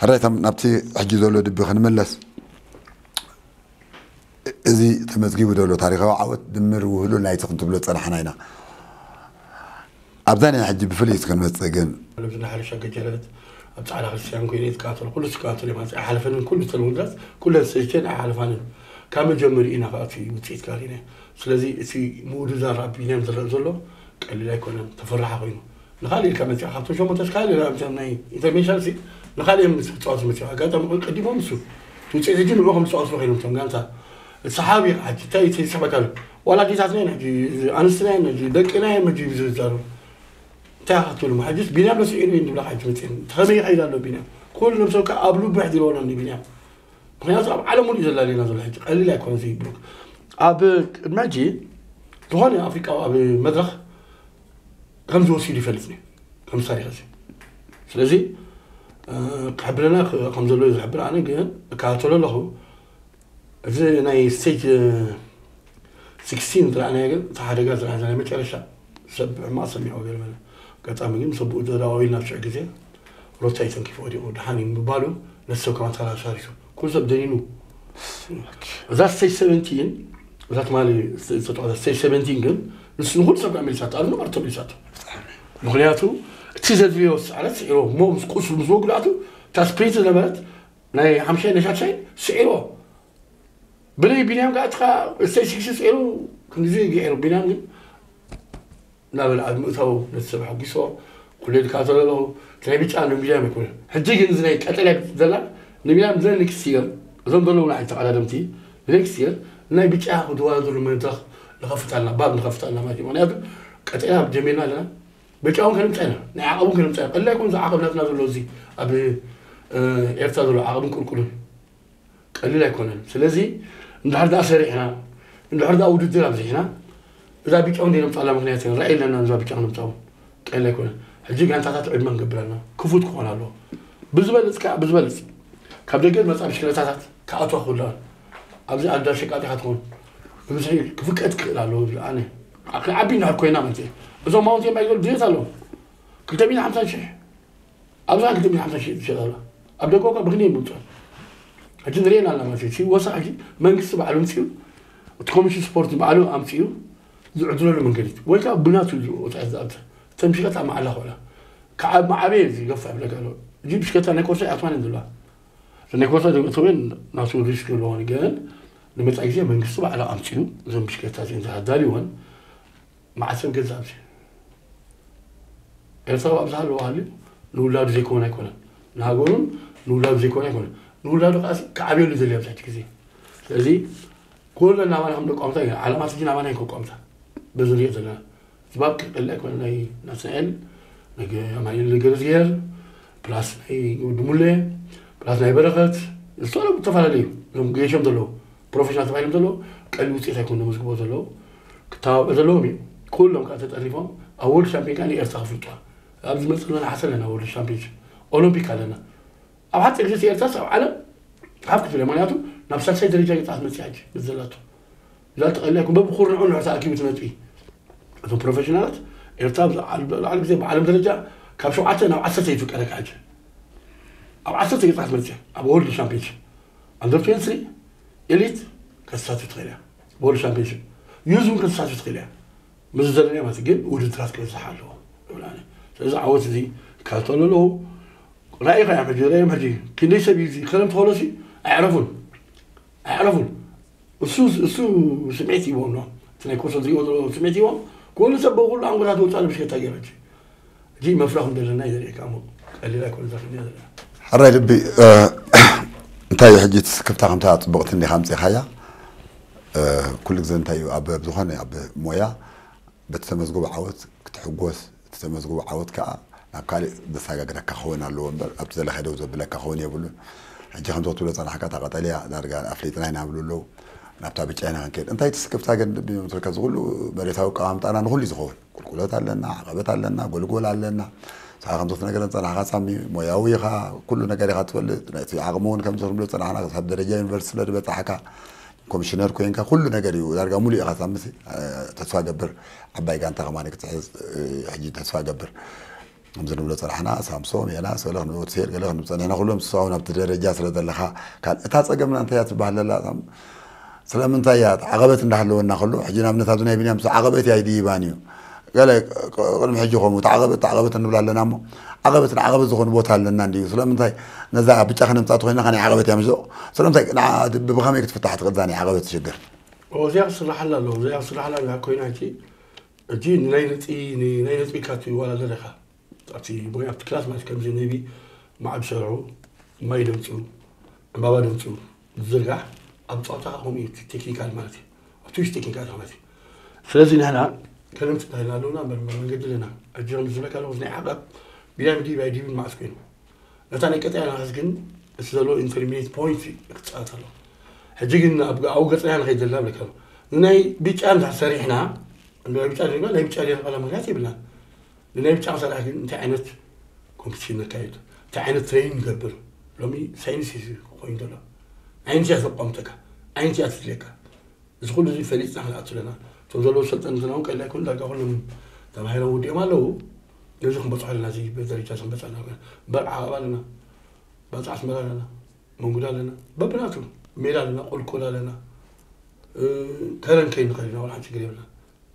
ሕራይ ናብቲ ሕጂ ዘሎ ድቢ ክንምለስ። እዚ ተመዝጊቡ ዘሎ ታሪኻዊ ዓወት ድምር ውህሉል ናይቲ ክንትብሎ ዝጸናሕና ኢና። ኣብዛ ናይ ሕጂ ብፍልይ እስኪ ክንመጽእ ግን። ኣብዚ ናይ ሕርሻ ገጀረት ኣብ ጻዕዳ ክርስትያን ኮይነ ይትከታተሎ ኩሉ ትከታተሎ ማለት ኣይሓለፈንን ኩሉ ተለውንታት ኩለን ሰጅተን ኣይሓለፋንን ካብ መጀመሪ ኢና ከኣቱ እዩ ውፅኢት ካሊነ ስለዚ እቲ ምውድዳር ኣብ ቢንያም ዝረአ ዘሎ ቀሊል ኣይኮነን ተፈራሒ ኮይኑ ንኻልእ ኢልካ መፂኻ ካብቶም ሸሞንተ እስካልእ ኣብቶም ናይ ኢንተርናሽናል ሲ ንኻልእ እዮም ምስ ክፃወቱ መፂኻ ኣጋጣሚ ኮይኑ ቀዲሞም እሱ እቲ ውፅኢት ሕጂ ንዑ ከም ዝፃወቱ ኮይኖም እቶም ጋንታ እቲ ሰሓቢ ኢኻ ሕጂ እንታይ እቲ ዝስሕበካ ኣሎ ዋላ ኣዴታትና እየን ሕጂ ኣንስትና እየን ሕጂ ደቅና እዮም ሕጂ ዝዛረቡ እንታይ ኢኻ ክትብሉ? ሕጅስ ቢንያም ለስዒሩ እዩ እንብላ። ሕጂ መፅእን ከመይ ይኸይድ ኣሎ ቢንያም? ኩሉ ነብሰብ ከዓ ኣብ ልቡ ሕዲርዎ ኣሎ ቢንያም። ምክንያቱ ኣብ ዓለም ሙሉእ እዩ ዘላልየና ዘሎ ሕጂ። ቀሊል ኣይኮነ ዘይብሉ። ኣብ ቅድሚ ሕጂ ዝኾነ ኣፍሪቃዊ ኣብ መድረኽ ከም ዝወሲዱ ይፈልጥ እዩ። ከም ታሪኽ እዚ። ስለዚ፣ እ፣ ክሕብረና ክ-፣ ከም ዘሎ እዩ ዝሕብር። ኣነ ግን እከታተሎ ኣለኹ። እዚ ናይ ስቴጅ፣ እ፣ ሲክስቲን ዝረኣናዮ ግን እቲ ሓደጋ ዝረኣና ናይ መጨረሻ ሰብ ሕማቕ ሰሚዕዎ ገለ መለ። ኣጋጣሚ ግን ሰብኡ ተደዋዊልና ኣብ ሽዑ ግዜ ሮታ እዩ ተንኪፉ ወዲቑ ደሓን እዩ ምባሉ ነቲ ሰብ ከማን ተላሳሪሱ። ኩሉ ሰብ ደኒኑ። እዛ ስቴጅ ሰቨንቲን፣ እዛ ትማሊ ዝተጠቕሰ ስቴጅ ሰቨንቲን ግን ንስ-፣ ንኹሉ ሰብ ከኣ መሊሳቶ፣ ኣብ ነባር ተመሊሳቶ። ምክንያቱ እቲ ዘድልዮ ሰዓረት ስዒሮ እሞ ምስ ቁስሉ ምስ መጉዳእቱ እታ ስፕሪንት ዝነበረት ናይ ሓምሻይ ናይ ሻድሻይ ስዒሮ። ብለይ ቢንያም ከኣ እትኻ ስቴጅ ሲክስ ስዒሩ ክንድዚ ገይሩ ቢንያም ግን እናበለ ኣብ ምእታው ነቲ ሰብ ሓጒሶ፣ ኩሉ ይከታተሎ ኣለኹ። እቲ ናይ ብጫ ንቢንያም ኣይኮነን። ሕጂ ግን እዚ ናይ ቀጠልያ ዘላ ንቢንያም ዘ ኔክስት ይር፣ እዞም ዘለዉ ናይ ተቐዳደምቲ ኔክስት ይር ናይ ብጫ ክወዳደሩ መድረኽ ንኸፍት ኣለና፣ ባብ ንኸፍት ኣለና ማለት እዩ። ምኽንያቱ ቀጠልያ ጀሚርና ኣለና፣ ብጫ እውን ከነምፅእ ኢና፣ ናይ ዓቐብ እውን ከነምፅእ ኢና። ቀሊል ኣይኮነን፣ እዚ ዓቐብ ናትና ዘሎ እዚ ኣብ፣ እ፣ ኤርትራ ዘሎ ዓቐብን ቁልቁልን። ቀሊል ኣይኮነን። ስለዚ እንድሕር ደኣ ሰሪሕና፣ እንድሕር ደኣ ውድድር ኣብዚሕና፣ እዛ ብጫ እውን ነምፅኣላ ምክንያት ኢና። ራእይ ኣለና፣ እዛ ብጫ ክነምፅኣ እውን ቀሊል ኣይኮነን። ሕጂ ጋንታታት ዕድመ ክንገብር ኣለና። ክፉት ክኾን ኣለዎ። ብዝበልፅ ከዓ፣ ብዝበልፅ ካብ ደገ ዝመፃ ብሽክለታታት ክኣትዋ ክኽእሉ ኣለዎ። ኣብዚ ኣዳ ሸቃጢ ኢኻ ትኾን፣ ብብዝሒ ክፍቀድ ክኽእል ኣለዎ ዝብል ኣነ። ክንዓቢ እንድሕር ኮይና ማለት እዩ። እዞም ማውንቴን ባይክ ድሌት ኣለዎም። ክልተ ሚእትን ሓምሳን ሽሕ ኣብዛ ክልተ ሚእትን ሓምሳን ሽሕ ትሸጥ ኣላ። ኣብ ደገ እኳ ብክንደይ ይምፅኡ? ሕጂ ንሪኤን ኣለና ማለት እዩ። እቲ ወሳኺ ሕጂ መንግስቲ ባዕሉ ኣምፅኡ፣ እቲ ኮሚሽን ስፖርት ባዕሉ ኣምፅኡ ዝዕድለሉ መንገዲ ወይ ከዓ ብናቱ ዝወፅዐ ዝኣተ ተምሽቀት ኣብ መዓላ ክውዕላ። ከዓ ኣብ ማዕበ ዝገፋ ይብለካ ኣሎ። እዚ ብሽከታ ናይ ኮርሳ ኣትማን ዘለዋ። ናይ ኮርሳ ዘይመእተወን ናቱ ሪስክ ኣለዎን፣ ግን ንመፃኢ ግዜ መንግስቲ ባዕሉ ኣምፅኡ እዞም ብሽከታ እዚአን ዝሃዳልወን መዓት ሰብ ገዛ ኣብዚ ኤርትራ ኣብዝሃ ኣለዎ ሃልዩ ንውላዱ ዘይኮነ ኣይኮነን። ንሃገሩን ንውላዱ ዘይኮነ ኣይኮነን። ንውላዱ ከዓ ክዓብየሉ ዘድልያ ኣብዚ ሕጂ ግዜ። ስለዚ ኩለን ናባና ከም ደቋምታ እዩ። ዓለማት ሕጂ ናባና እዩ ከቋምታ። በዚ ንሪኦ ዘለና። ዝባብ ክቀልዕ ኣይኮነ ናይ ናትናኤል፣ ናይ ገ-፣ ኣማኑኤል ገብረዝጊሄር፣ ፕላስ ናይ ወዲ ሙሌ፣ ፕላስ ናይ በረኸት፣ ዝተፈለዩ ዝተፈላለዩ እዮም። እዞም ገይሾም ዘለዉ፣ ፕሮፌሽናል ተባሂሎም ዘለዉ፣ ቀሊል ውፅኢት ኣይኮኑ ዘመዝግቦ ዘለዉ። ክተባብዑ ዘለዎም እዩ። ኩሎም ከዓ ተጠርኒፎም ኣብ ወርልድ ቻምፒዮን ከዓ ንኤርትራ ክፍልጡዋ። ኣብ ዝመፅእ ነሓሰ ኣለና፣ ወርልድ ቻምፒዮንሺፕ ኦሎምፒክ ኣለና። ኣብ ሓፂር ግዜ ኤርትራስ ኣብ ዓለም ሓፍ ክትብል እያ። ምክንያቱ ናብ ሳልሳይ ደረጃ ገፃ ክትመፅእ ሕጂ ዘላቶ። እዛ ተቐሊላ ይኩን በብኩርንዑ ንዑ ተኣኪቡ ትነጥቢ። እቶም ፕሮፌሽናላት ኤርትራ ኣብ ዝዓል-፣ ልዕሊ ግዜ ብዓለም ደረጃ ካብ ሸውዓተ ናብ ዓሰርተ ይፍቀደካ ሕጂ። ኣብ ዓሰርተ ገፃ ክትመፅእ እያ። ኣብ ወርልድ ቻምፒዮንሺፕ ኣንደር ትዌንቲ ስሪ ኤሊት ከተሳትፍ ትኽእል እያ። ወርልድ ቻምፒዮንሺፕ ዩዝ እውን ከተሳትፍ ትኽእል እያ። ምስ ዘለናዮ ማለት ግን ውድድራት ክበዝሕ ኣለዎ ይብል ኣነ። ስለዚ ዓወት እዚ ይከታተሉ ኣለዉ። ራእይኻ እዮም ሕጂ፣ ራእዮም ሕጂ ክንደይ ሰብ እዩ እዚ ክረምቲ ከሎ ሲ ኣዕረፉን፣ ኣዕረፉን። እሱ፣ እሱ ስምዒት ይቦም ነው። እቲ ናይ ኮሶ ዝሪኦ ዘሎ ስምዒት ይቦም። ኩሉ ሰብ ብኩሉ ኣንጎታት ወፃ ብሽከታ ገይሩ ሕጂ። ሕጂ መፍረኹም ዘለና እዩ ዘርእየካ እሞ ቀሊል ኣይኮነ እዛ ክልያ ዘለና። ሕራይ ልቢ፣ እ፣ እንታይ እዩ ሕጂ እቲ ስክፍታ ከምታ ፅቡቕቲ እንዲኻ ኣምፂእኻያ? እ፣ ኩሉ ግዜ እንታይ እዩ ኣብ፣ ኣብ ዝኾነ ኣብ ሞያ በቲ ተመዝግቦ ዓወት ክትሕጎስ፣ እቲ ተመዝግቦ ዓወት ከዓ ናብ ካልእ ዘሰጋግረካ ክኸውን ኣለዎ እምበር ኣብቲ ዘለኻዮ ደው ዘብለካ ክኸውን የብሉን። ሕጂ ከምዚ ክትብሎ ዝጸናሕካ እታ ቀጠልያ ዳርጋ ኣፍሊጥና ኢና ይብሉ ኣለዉ። ናብታ ብጫ ኢና ክንከይድ። እንታይ እቲ ስክፍታ ግን ልቢ ይመስለካ? እዚ ኩሉ መሬታዊ ኣቀማምጣና ንኹሉ እዩ ዝኸውን። ቁልቁለት ኣለና፣ ዓቐበት ኣለና፣ ጎልጎል ኣለና። ንስኻ ከምዚ ክትነግረን ዝጸናሕካ ሳሚ፣ ሞያዊ ኢኻ፣ ኩሉ ነገር ኢኻ ትፈልጥ። ናይቲ ዓቕሚ እውን ከምዚ ክንብሎ ዝጸናሕና ክሳብ ደረጃ ዩኒቨርሲቲ ስለ ዝበጻሕካ፣ ኮሚሽነር ኮይንካ ኩሉ ነገር እዩ፣ ዳርጋ ሙሉእ ኢኻ ሳምሲ። እ፣ ተስፋ ገብር ዓባይ ጋንታ ከማን ክትሕዝ፣ እ፣ ሕጂ ተስፋ ገብር። ከምዚ ንብሎ ጸናሕና፣ ሳምሶም፣ ዮናስ፣ ገለ ክንብል፣ ሴር፣ ገለ ክንብል ጸኒሕና፣ ኩሎም ንሶም ኣብቲ ደረጃ ስለ ዘለኻ፣ ካል-፣ እታ ጸገምና እንታይ እያ ትበሃል ዘላ? ሳም-፣ ስለምንታይ እያ? እቲ ዓቐበት እንዳሃለወና ከሎ፣ ሕጂ ንኣብነት ኣብዚ ናይ ቢንያም ዓቐበት እያ ኣይድይባን እዩ። ገለ ቅ-፣ ቅድሚ ሕጂ ከምኡ፣ እቲ ዓቐበት፣ እቲ ዓቐበት እንብላ ኣለና እሞ፣ ዓቐበት ንዓቐበት ዝኾነ ቦታ ኣለና እንድዩ። ስለምንታይ ነዛ ብጫ ከነምጻእ ተኾይንና፣ ከ ናይ ዓቐበት እያ ምዞ? ስለምንታይ ንዓ-፣ ብ-፣ ብኸመይ ክትፍታሕ ትኽእል እዛ ናይ ዓቐበት ሽግር? እዚኣ ክስራሓላ ኣለዎ። እዚኣ ክስራሓላ እንድሕር ኮይና፣ ሕጂ፣ ሕጂ ንናይ ነጥቢ፣ ንናይ ነጥቢ ኢካ ትዋዳደር ኢኻ። ኣብቲ ሞያ፣ ኣብቲ ክላስ ማለት ከምዚ ነቢ ማዕድ ሸርዑ፣ ማይ ደምፅኡ፣ ዕምባባ ደምፅኡ፣ ዝዝርጋሕ ኣብ ፀወታ ከምኡ እዩ፣ እቲ ቴክኒካል ማለት እዩ። ኣብቲ ውሽጢ ቴክኒካል ማለት እዩ። ስለዚ ንሕና ከለምቲ እንታይ ኣለውና እምበር መንገዲ ኣለና። ሕጂ ከም ዝብለካ ኣለኹ ናይ ዓቐብ ቢናይ ምድብ ኣይዲብን መዓስ ኮይኑ ነታ ናይ ቀጣይ ናህስ ግን እቲ ዘሎ ኢንተርሚኔት ፖይንት ክፃወት ኣሎ። ሕጂ ግን ኣብ ኣብኡ ገፅና ንኸይድ ዘለና ብለካ ኣሎ። ንናይ ብጫ እንድሕር ሰሪሕና እንደ ብጫ ድማ ናይ ብጫ ሌላ ቃላ ምክንያት የብልናን። ንናይ ብጫ ክሰርሕ ግን እንታይ ዓይነት ኮምፒቲሽን ነካይድ እንታይ ዓይነት ትሬኒንግ ንገብር? ሎሚ ሳይንስ እዩ ኮይኑ ዘሎ። ዓይነት እያ ተቋምጠካ ዓይነት እያ ትድልየካ። እዚ ኩሉ እዚ ፈሊጥና ክንኣቱ ኣለና። እቶም ዘለዉ ሰልጠንትና እውን ቀላ ይኮኑ ዳርጋ ኩሎም ተማሂሮም ውዲኦም ኣለዉ። ነዚ ክንበፅሖ ኣለና እዚ ደረጃ እዚ ክንበፅሖ ኣለና። እምበር ዓቐብ ኣለና። ባፅዕ ኣስመራ ኣለና። መንጉዳ ኣለና። በብናቱ ሜዳ ኣለና። ቁልቁል ኣለና። ከረን ከይንኸድ ኢና ዋላ ሓንቲ ችግር የብልና።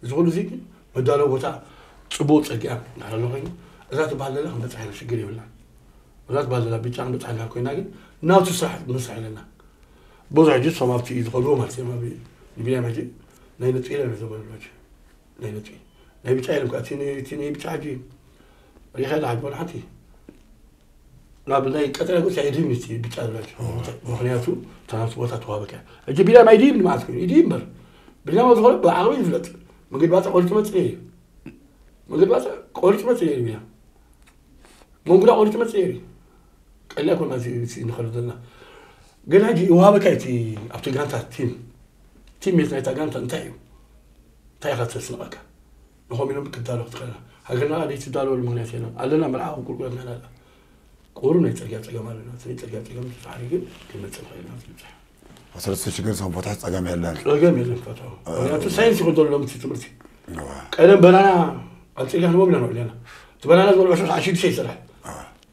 እዚ ኩሉ እዚ ግን መዳለዊ ቦታ ፅቡቅ ፅርግያ እንድሕር ኣሎ ኮይኑ እዛ ትበሃል ዘላ ክንበፅሕ ኢና ሽግር የብልና። እዛ ትበሃል ዘላ ብጫ ክንበፅሕ እንድሕር ኮይና ግን ናቱ ስራሕ መስርሕ ኣለና። ብዙሕ ሕጂ እቶም ኣብቲ ዝኸድዎ ማለት እዮም ኣብ ንቢንያም ሕጂ ናይ ነጥቢ ኢለ ዘበሉ ናይ ነጥቢ ናይ ብጫ ኢሎም ከዓ እቲ ናይ ብጫ ሕጂ ሪኻ ኢላ ሓንቲ ሓንቲ ናብ ናይ ቀጠልያ ጎስ ኣይድህም እቲ ብጫ ዝብላችሁ ምክንያቱ ትራንስ ቦታ ተዋበካ ሕጂ ቢላ ማይ ድህም ማለት ኮይኑ ይድህም እምበር ቢላ ማ ዝኾነ ብዓቕሚ ይፍለጥ። መገድ ባፅዕ ቆሪፁ መፅእ እዩ። መገድ ባፅዕ ቆሪፁ መፅእ እዩ ቢላ መንጉዳ ቆሪፁ መፅእ እዩ። ቀሊያ ኮና ንኸሉ ዘለና ግን ሕጂ ይዋሃበካ እቲ ኣብቲ ጋንታ ቲም ቲም ሜት ናይታ ጋንታ እንታይ እዩ እንታይ ኢኻ ተስንቐካ ንኸም ኢሎም ክትዳሎ ክትኽእልና ሃገርና ደይ ትዳለወሉ ምክንያት የለን ኣለና መልዓ ቁልቁለት ንሕና ቁሩ ናይ ፅርግያ ፀገም ኣለና ናይ ፅርግያ ፀገም ተፃሪ ግን ክንመፅእ ንኽእል ኢና ዝብፅሕ ስለዚ ሽግር ሰንፎታት ፀገም የለን ፀገም የለን ፈትሖ ምክንያቱ ሳይንስ ይኸዶ ሎም እቲ ትምህርቲ ቀደም በናና ኣብ ፅርግያ ንቦም ኢና ንውዕል ኢና እቲ በናና ዝበልዖ ሸ ዓሽዱ ሸ ይስራሕ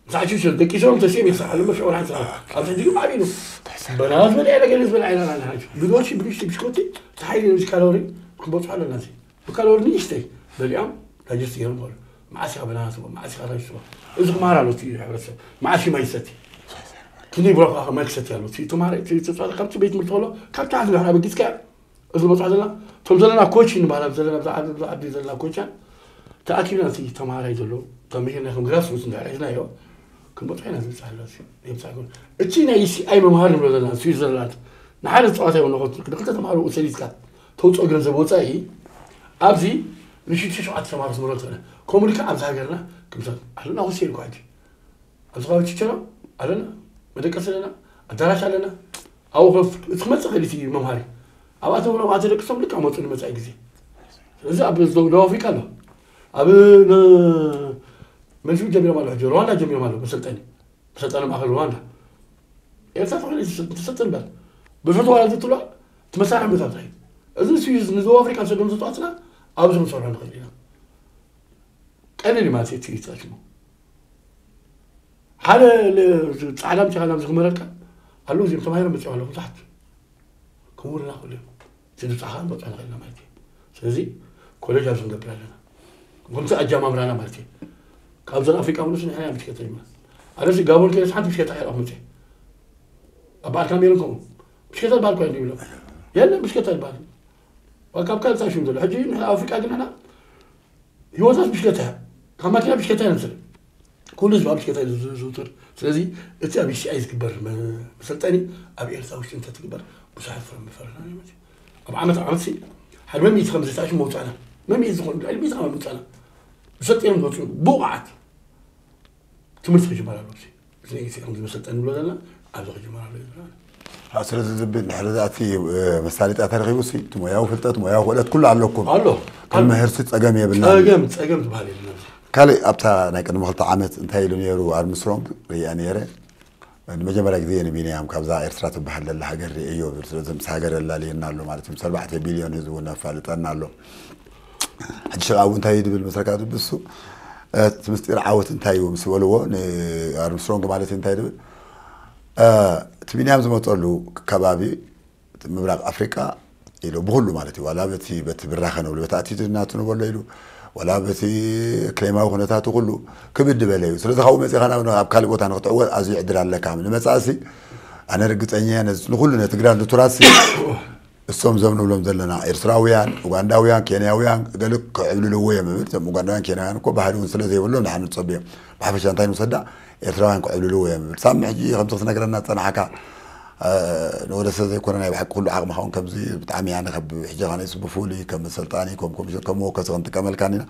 ምስ ዓሽዱ ሸ ደቂሶም ተሲኦም ይስራሕ ኣለሞ ሸ ወርሓን ስራሕ ኣብ ትሕቲ ግን ዓብዩ በናና ዝበልዐ ኢና ገለ ዝበልዐ ኢና ንሓጅ ብዶሲ ብዱሽቲ ብሽኮቲ ተሓይሉ እዚ ካሎሪ ክንበፅሖ ኣለና እዚ ብካሎሪ ንእሽተይ በሊዖም ዳይጀስት ገይሮም ከሎ መዓስ ኢኻ በናና ትበ መዓስ ኢኻ ራይስ ትበ እዚ ክመሃር ኣሎ እቲ ሕብረተሰብ መዓስ እዩ ማይ ዝሰቲ ክንደይ ብሮካ ማይ ክሰቲ ኣሎ እቲ ተማሃራይ እቲ ተፃዋታይ ካብቲ ቤት ትምህርቲ ከሎ ካብ ታሕቲ ንሕና በጊፅካ እዚ መፅዓ ዘለና እቶም ዘለና ኮች ንባህላ ዘለና ብዛ ዓዲ ብዛ ዓዲ ዘለና ኮቻ ተኣኪብና እቲ ተማሃራይ ዘሎ ተምሂርና ከም ግራስ ሩት እንዳርሒዝናዮ ክንበፅሖ ኢና ዝብል ፃህላ የምፃእኩም እቲ ናይ ሲኣይ መምሃሪ ንብሎ ዘለና ስዊዘርላንድ ንሓደ ተፃዋታይ ወነኾት ንክልተ ተምሃሮ ሰሊትካ ተውፅኦ ገንዘብ ወፃኢ ኣብዚ ንሽዱሽተ ሸውዓተ ተምሃሮ ትምህሮ ትኽእለ ከምኡ ኢልካ ኣብዚ ሃገርና ክምሰል ኣለና ወሲድ እኳ ሕጂ ኣብዚ ከባቢ ችቸራ ኣለና መደቀሲ ኣለና ኣዳራሽ ኣለና ኣብኡ እቲ ክመፅእ ክእል እቲ መምሃሪ ኣብኣቶም ኣብኣ ተደቅሶም ልካ መፁ ንመፃኢ ግዜ ስለዚ ኣብ ደቡብ ኣፍሪካ ኣሎ ኣብ መን ጀሚሮም ኣሎ ሕጂ ሩዋንዳ ጀሚሮም ኣሎ መሰልጠኒ መሰልጠኒ ማእከል ሩዋንዳ ኤርትራ ተኮይነ ትሰልጥን እምበር ብድሕሪ ተዋላ ዝትብሎ እቲ መሳርሒ ምእታው ጥራይ እዚ ንስዊዝ ንደቡብ ኣፍሪካ ንሰዶም ተፃዋትና ኣብዚ ክንሰርሖ ንኽእል ኢና ቀሊል እዩ ማለት እዩ እቲ ተፃሽሙ ሓደ ፃዕዳ ምፅኻ ናብ ዝኽመረልካ ኣለዉ እዚኦም ተማሂሮም መፅኦም ኣለዉ ብዙሓት ክቡርና ክብሉ እዮም እቲ ድብፃኻ ክንበፅሖ ንኽእል ኢና ማለት እዩ ስለዚ ኮሌጅ ኣብዚ ክንገብር ኣለና ከምቲ ኣጀማምራና ማለት እዩ ካብዘን ኣፍሪቃ ምንስ ንሕና ብሽከተ ይማ ኣነስ ጋቦን ከይደስ ሓንቲ ብሽከታ ኣይረኹ ምፅ ኣብ በዓል ካሜሮን ከምኡ ብሽከታ ዝበሃል ኮ ይብሎም የለን ብሽከታ ዝበሃል ካብ ካልእ ሽም ዘሎ ሕጂ ንሕና ኣፍሪቃ ግን ንሕና ህይወታት ብሽከታ እያ ካብ ማኪና ብሽከታ እያ ንምስል ኩሉ ህዝቢ ኣብ ብሽከታ እዩ ዝዝውትር ስለዚ እቲ ኣብ ዩሲኣይ ዝግበር መሰልጠኒ ኣብ ኤርትራ ውሽጢ እንተትግበር ብዙሓት ፍረ ምፈረና ማለት እዩ ኣብ ዓመት ኣብ ዓመት ሓደ መሚት ከም ዝተኣሽ መውፃእና መሚት ዝኾኑ ልዕሊ ሚት ዓመት መውፃእና ብሰልጠኖም ዝወፅኡ ብቑዓት ትምህርቲ ክጅመር ኣለዎ እዚ እዚ ከም ዝመሰልጠኒ ንብሎ ዘለና ኣብዚ ክጅመር ኣለዎ ይብለና ስለዚ ዝብል ድሕሪ ዛእቲ መሳለጥያ ተረኺቡ ሲ እቲ ሞያዊ ፍልጠት ሞያዊ ክእለት ኩሉ ኣለኩም ኣሎ ክንምህር ሲ ፀገም የብልና ፀገም ፀገም ዝበሃል የብልና ካልእ ኣብታ ናይ ቅድሚ ክልተ ዓመት እንታይ ኢሉ ነይሩ ኣርምስትሮንግ ርእያ ነይረ ንመጀመርያ ግዜ ንቢንያም ካብዛ ኤርትራ ትበሃል ዘላ ሃገር ርእዮ ዝብል ስለዚ ምስ ሃገር የላልየና ኣሎ ማለት እዩ ምስ ኣርባዕተ ቢልዮን ህዝቢ እውን ኣፋልጠና ኣሎ ሕጂ ሽቃ እውን እንታይ እዩ ድብል መስረካ ድብሱ እቲ ምስጢር ዓወት እንታይ እዩ ምስ በልዎ ንኣርምስትሮንግ ማለት እዩ እንታይ ድብል እቲ ቢንያም ዝመፀሉ ከባቢ ምብራቅ ኣፍሪቃ ኢሉ ብኩሉ ማለት እዩ ዋላ በቲ በቲ ብራኸ ንብሎ በቲ ኣቲቱድና ትንበሎ ኢሉ ዋላ በቲ ክሌማዊ ኩነታቱ ኩሉ ክብድ በለ እዩ ስለዚ ካብኡ መፂኻ ናብ ኣብ ካልእ ቦታ ንክትዕወት ኣዝዩ ዕድል ኣለካ ንመፃእሲ ኣነ ርግፀኛ እየ ነዚ ንኩሉ ነቲ ግራንድ ቱራሲ እሶም ዞም ንብሎም ዘለና ኤርትራውያን ኡጋንዳውያን ኬንያውያን ገለ ክዕብልልዎ እዮም እብል እዞም ኡጋንዳውያን ኬንያውያን እኮ ባህሪ እውን ስለ ዘይብሎም ንሓ ንፀብዮም ብሓፈሻ እንታይ ንውሰዳ ኤርትራውያን ክዕብልልዎ እዮም እብል ሳሚ ሕጂ ከምዚ ክትነግረና ዝፀናሓካ ንወደ ሰብ ዘይኮነ ናይ ብሓቂ ኩሉ ዓቕሚ ኸውን ከምዚ ብጣዕሚ ኣነ ከብ ሕጂ ኻነስ ብፍሉይ ከም መሰልጣኒ ከም ኮሚሽን ከም መወከሲ ክንጥቀመልካን ኢና።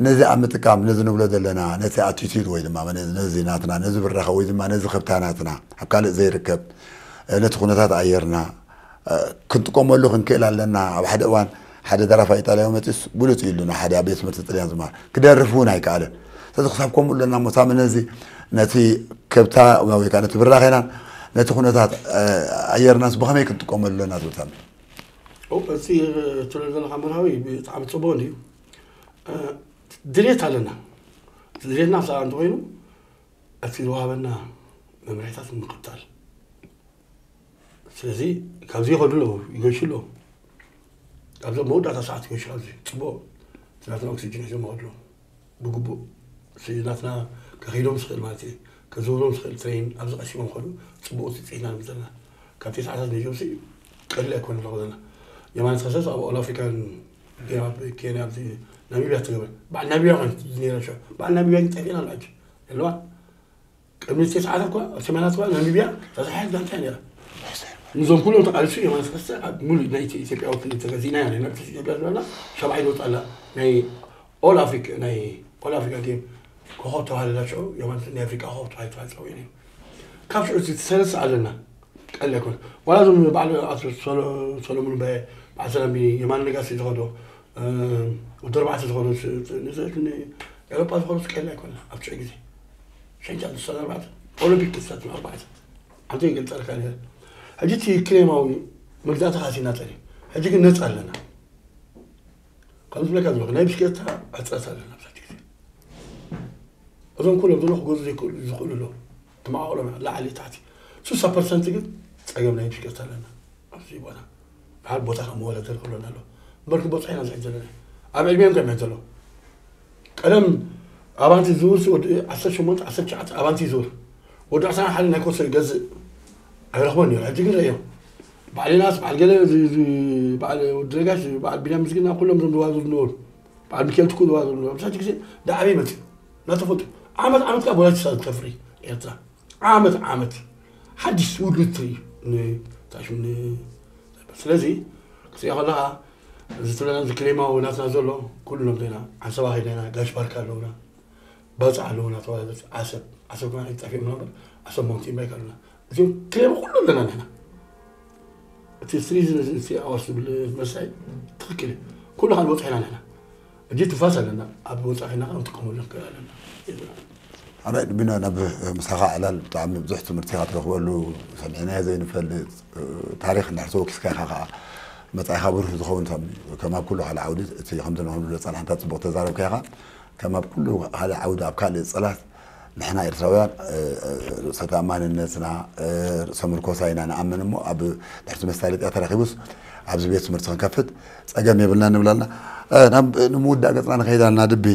ነዚ ኣብ ምጥቃም ነዚ ንብሎ ዘለና ነቲ ኣቲቲድ ወይ ድማ ነዚ ናትና ነዚ ብራኸ ወይ ድማ ነዚ ከብታ ናትና ኣብ ካልእ ዘይርከብ ነቲ ኩነታት ኣየርና ክንጥቀመሉ ክንክእል ኣለና። ኣብ ሓደ እዋን ሓደ ደራፋይ ኢጣልያዊ መፂስ ብሉፅ ኢሉና ሓደ ኣብ ቤት ትምህርቲ ጥልያን ዝመሃር ክደርፍ እውን ኣይከኣለን። ስለዚ ክሳብ ከምኡ ኣለና እሞ ሳሚ ነዚ ነቲ ከብታ ወይ ከዓ ነቲ ብራኸናን ነቲ ኩነታት ኣየርናስ ብኸመይ ክንጥቀመሉ ኣለና ትብል ሳሚ? እቲ ትብል ዘለካ መርሃዊ ብጣዕሚ ፅቡቅ እዩ። ድሌት ኣለና። ድሌትና ሰኣ እንተኮይኑ እቲ ዝወሃበና መምርሒታት ንምክታል። ስለዚ ካብዚ ይኸዱ ኣለዉ ይገሹ ኣለዉ። ካብዞም መወዳእታ ሰዓት ይገሹ ኣብዚ ፅቡቅ ናትና ኦክሲጅን ሒዞም ይኸዱ ኣለዉ። ብግቡእ ናትና ከኸይዶም ዝኽእል ማለት እዩ። ከዘውሮም ዝኽእል ትሬን ኣብዚ ቀሲሞም ከዱ ፅቡቅ ውፅኢት ኢና ንብል ዘለና። ካብ ተስዓታት ንጀምሲ ቀሊል ኣይኮነ ንረኽቦ ዘለና። የማነ ተኸሰስ ኣብ ኦል ኣፍሪካን ጌም ኣብ ኬንያ ኣብዚ ናሚብያ ትገበር በዓል ናሚብያ ኮነ ነረ። በዓል ናሚብያ ግን ጠፊእና ኣሎ ሕጂ የለዋ። ቅድሚ ተስዓታት እኳ ሰማንያት እኳ ናሚብያ ተሳሓት ጋንታ ነራ። ንዞም ኩሎም ተቃሊሱ የማነ ተኸሰ ኣብ ሙሉእ ናይ ኢትዮጵያ ወክል ተገዚእና ኢና ናብ ኢትዮጵያ ዝበልና ሻብዓይ ዝወጣላ ናይ ኦል ኣፍሪካ ናይ ኦል ኣፍሪካ ጌም ኮኸብ ተባሃለላ ሽዑ የማነ ናይ ኣፍሪካ ኮኸብ ተባሂሉ ተባሂሉ ፀዊዑ ነይሩ። ካብ ሽዑ እቲ ሰለስተ ኣለና ቀለ ኣይኮነ ዋላ እዞም በዓል ኣቶ ሰሎ- ሰሎሙን በ በዓል ሰላም የማነ ነጋሲ ዝኸዶ ወዲ ኣርባዕተ ዝኸዶ ኤሮጳ ዝኸዶ ቀለ ኣይኮነ ኣብ ሽዑ ግዜ ሸንጫ ስሳት ኣርባዕተ ኦሎምፒክ ክሳት ኣርባዕተ ሓንቲ ይገልፀልካ ነረ። ሕጂ እቲ ክሌማዊ መግዛእቲ ካሲና ፀሪ ሕጂ ግን ነፃ ኣለና። ከም ዝብለካ ዘለኹ ናይ ብሽክለታ ሕፅረት ኣለና ኣብዚ ግዜ። እዞም ኩሎም ዘሎ ክገዙ ዘይክእሉ ዝኽእሉ ኣለዉ። ትመዓቕሎም ላዕሊ ታሕቲ ስሳ ፐርሰንት ግን ፀገም ናይ ብሽክለታ ኣለና ኣብዚ ቦታ። ብሓደ ቦታ ካብ መወዳደር ክብለና ኣለዎ። እምበር ክንበፅሖ ኢና ዝሕጅ ዘለና። ኣብ ዕድሜኦም ከመይ ዘሎ ቀደም ኣባንቲ ዝውር ሲ ወዲ ዓሰርተ ሸሞንተ ዓሰርተ ትሽዓተ ኣባንቲ ይዝውር ወዲ ዕስራን ሓደን ናይ ኮርሶ ይገዝእ ኣይረኽቦን ነይሩ። ሕጂ ግን ረእዮም በዓል ዮናስ በዓል ገለ በዓል ወዲ ነጋሽ በዓል ቢንያም ምስግና ኩሎም ዞም ዝዋዘሩ ዝነበሩ በዓል ሚካኤል ትኩ ዝዋዘሩ ዝነበሩ ብሳቲ ግዜ ዳዕበ ይመፅእ እናተፈልጡ ዓመት ዓመት ከዓ ቦላች ተፍሪ ኤርትራ ዓመት ዓመት ሓድሽ ውድድር እዩ ንታሽም ስለዚ ክትሪኦ ከለካ እዚ ትብለና እዚ ክሌማዊ ናትና ዘሎ ኩሉ ሎም ዜና ዓንሰባ ከይድና ኢና ጋሽ ባርካ ኣለውና ባፅዕ ኣለውና ተዋለት ዓሰብ ዓሰብ ከማ ጠፊኦም ነበር ዓሰብ ማውንቴን ባይክ ኣለና እዚኦም ክሌማ ኩሉ ኣለና ንሕና እቲ ስትሪዝ እቲ ኣዋስ ዝብል መሳይ ትክክል እዩ ኩሉ ካልእ በፅሕና ንሕና እጂ ትፋስ ኣለና ኣብ ወፃኢና ክንጥቀመሉ ንክእል ኣለና ኣነ ድቢና ናብ ምሳኻ ዕላል ብጣዕሚ ብዙሕ ትምህርቲ ኢኻ ትረኽበሉ ሰሚዕናዮ ዘይንፈልጥ ታሪኽ እንድሕር ተወኪስካ ኢኻ ከዓ መፃኢኻ ብሩህ ዝኸውን ከም ኣብ ኩሉ ካልእ ዓውዲ እቲ ከምዚ ንኽንብሎ ዝፀናሕና ፅቡቕ ተዛረብካ ኢኻ ከም ኣብ ኩሉ ካልእ ዓውዲ ኣብ ካልእ ፀላት ንሕና ኤርትራውያን ርእሰ ተኣማንነትና ርእሰ ምርኮሳ ኢና ንኣምን እሞ ኣብ ድሕርቲ መሳለጥያ ተረኺቡስ ኣብዚ ቤት ትምህርቲ ክንከፍት ፀገም የብልና ንብላልና ንምውዳእ ገፅና ንኸይድ ኣለና ድቢ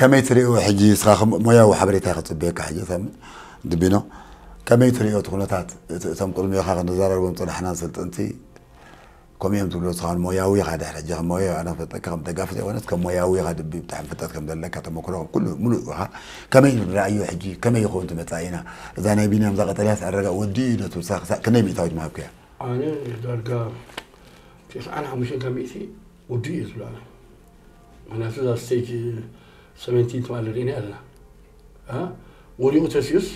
ከመይ ትሪኦ ሕጂ ንስኻ ሞያዊ ሓበሬታ ክፅበየካ ሕጂ ሳሚ ድቢኖ ከመይ ትሪኦ እቲ ኩነታት እቶም ቅድሚኻ ክንዛረቦም ፅናሕና ስልጥንቲ ከምኡ እዮም ትብሎ ንስኻ ሞያዊ ኢኻ ድሕሪ ሕጂ ከም ሞያዊ ኣነ ክፈልጠካ ከም ደጋፊ ዘይኮነስ ከም ሞያዊ ኢኻ ድቢ ብጣዕሚ ፍልጠት ከም ዘለካ ተመክሮ ከም ኩሉ ሙሉእ ኢኻ ከመይ ንረኣዮ ሕጂ ከመይ ይኸውን ትመፃእ ኢና እዛ ናይ ቢንያም እዛ ቀጠልያስ ኣረጋ ወዲ እዩ ዶ ትብል ክንደይ ሚእታዊት ምሃብክያ ኣነ ዳርጋ ተስዓን ሓሙሽተን ካብ ሚእቲ ውዲ እዩ ዝብሉ ኣነ ምክንያቱ እዛ ስቴጅ ሰቨንቲን ትማሊ ርኢና ኣለና ወዲቑ ተሲኡስ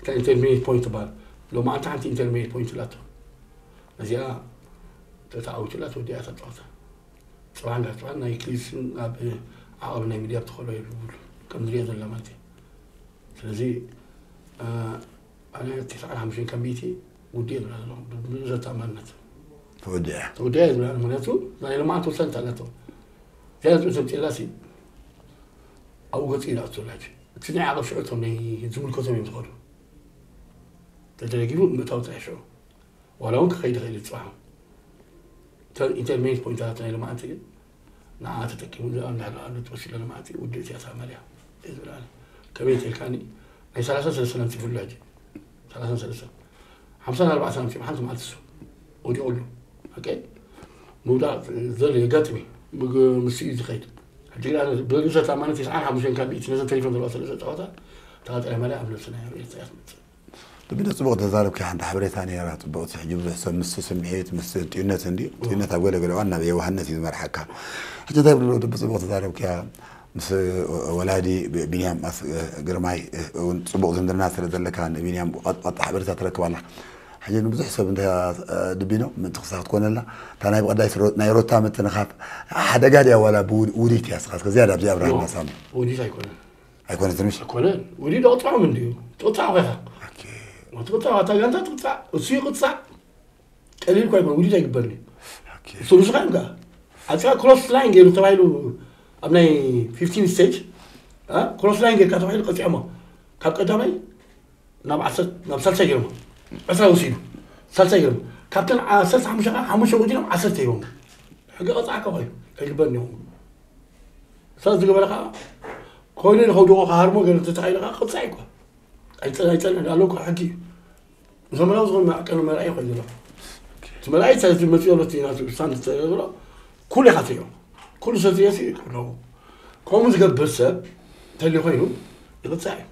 እታ ኢንተርሚኒት ፖይንት ትበሃል ሎማዓንቲ ሓንቲ ኢንተርሚኒት ፖይንት ላቶ እዚኣ ተተዓዊቱላ ተወዲኣ ተፃወተ ፅባሕ እንዳፅባሕ ናይ ክሊስን ኣብ ዓቐብ ናይ ሚድያ ብትኸሎ ይብሉ ከም ዝሪኦ ዘሎ ማለት እዩ ስለዚ ኣነ ተስዓን ሓሙሽተን ካብ ሚእቲ ውዲእ ዝብላ ዘለኹ ብብዙሕ ተኣማንነት ተወዲኣ ተወዲኣ ዝብላ ምክንያቱ ናይ ሎማዓንቲ ወሳኒት ኣለቶ እዚኣ ዝብእቶም ፂላ ሲ ኣብኡ ገፂ ይድኣቱ ላጅ እቲ ናይ ዓቐብ ሽዑ እቶም ናይ ዝምልከቶም እዮም ዝኸዱ ተደረጊቡ ምእታው ጥራሕ ሽዑ ዋላ እውን ክኸይድ ይኽእል እዩ ፅባሕ ኢንተርሜት ፖይንታት ናይ ሎማዓንቲ ግን ንዓ ተጠቂሙ ንኣ እንዳሕለኣሉ ትወሲለ ንማዓንቲ ውድእ እቲኣ ሳመልያ እየ ዝብል ኣነ ከመይ ተልካኒ ናይ ሰላሳ ሰለስተ ኣምፂ ብሉ ሕጂ ሰላሳ ሰለስተ ሓምሳ ኣርባዕተ ኣምፂ ሓንቲ መዓልቲ እሱ ወዲቑሉ ኦኬ ምውዳቕ ዘሎ የጋጥም እዩ ምስ እዩ ዝኸይድ ሕጂ ግን ብርእሰ ተኣማነት ተስዓን ሓሙሽተን ካብ ሚእቲ ነዘን ተሪፈን ዘለዋ ሰለስተ ፀዋታ ተቓጠለ ማልያ ኣብ ነብስና እያ ትመፅእ ብደ ጽቡቕ ተዛረብኪ። ሓንቲ ሓበሬታ ነይራ ጽቡቕቲ። ሕጂ ብዙሕ ሰብ ምስ ስምዒት፣ ምስ ጥዩነት እንዲ ጥዩነት ኣብ ገለ ገለ እዋን ናብ የዋህነት እዩ ዝመርሓካ። ሕጂ እንታይ ብሎ ድቢ ጽቡቕ ተዛረብኪያ። ምስ ወላዲ ቢ- ቢንያም ኣስ- ግርማይ እውን ጽቡቕ ዝምድና ስለ ዘለካ ንቢንያም ቀጥ- ቀጥ ሓበሬታ ትረክብ ኣላ። ሕጂ ንብዙሕ ሰብ እንተ ድቢኖ ምእንቲ ክሳ ክትኮነላ እታ ናይ ብቐዳይ ስሮ- ናይ ሮታ ምትንኻፍ ሓደጋ ድያ ዋላ ብውድ- ውዲት እያ? ስኻ እስከ ዝያዳ ኣብዚኣ ኣብርሃና ሳሚ። ውዲት ኣይኮነን። ኣይኮነትን ምሽ? ኣይኮነን። ውዲት ደቕፅዖም እንድዩ። ትቕፃዕ ኮይኻ። ትቕፃዕ፣ እታ ጋንታ ትቕፃዕ፣ እሱ ይቕፃዕ። ቀሊል እኳ ይኮን፣ ውዲት ኣይግበርን እዩ። እሱ ንስኻ እዮም ከዓ። ኣፅያ ክሮስ ላይን ገይሩ ተባሂሉ ኣብ ናይ ፊፍቲን ስቴጅ፣ እ? ክሮስ ላይን ጌርካ ተባሂሉ ቀፂዖሞ። ካብ ቀዳማይ ናብ ዓሰርተ፣ ናብ ሳልሳይ ገይሮሞ። ዕስራ ወሲዱ። ሳልሳይ ገይሮሞ። ካብተን ዓሰርተ ሓሙሽተ ከዓ ሓሙሽተ ወዲኖም ዓሰርተ ሂቦሞ። ሕጊ ቀፃዕካ ኮይኑ ኣይግበርን እዮም። ሰብ ዝገበረ ከዓ ኮይኑ ንኸውድቆ ክሃርሞ ገለ እንተተኻኢሉ ከዓ ክቕፃዕ እዩ እኮ። ኣይፀ- ኣይፀንዕን ኣሎ እኮ ሕጊ እዩ። ዘመናዊ ዝኾነ ማዕቀን መርኣይ ኮይኑ ዘሎ። እቲ መርኣይ እንታይ ዝመፅእ ዘሎ እቲ ናቱ ስታንድ ዝፀ- ዘሎ ኩሉ ኢኻ ትሪኦ። ኩሉ ሰብ ዝሪኦ ሲ ኣለዎ። ከምኡ ዝገብር ሰብ እንተልዩ ኮይኑ ይቕፃዕ እዩ።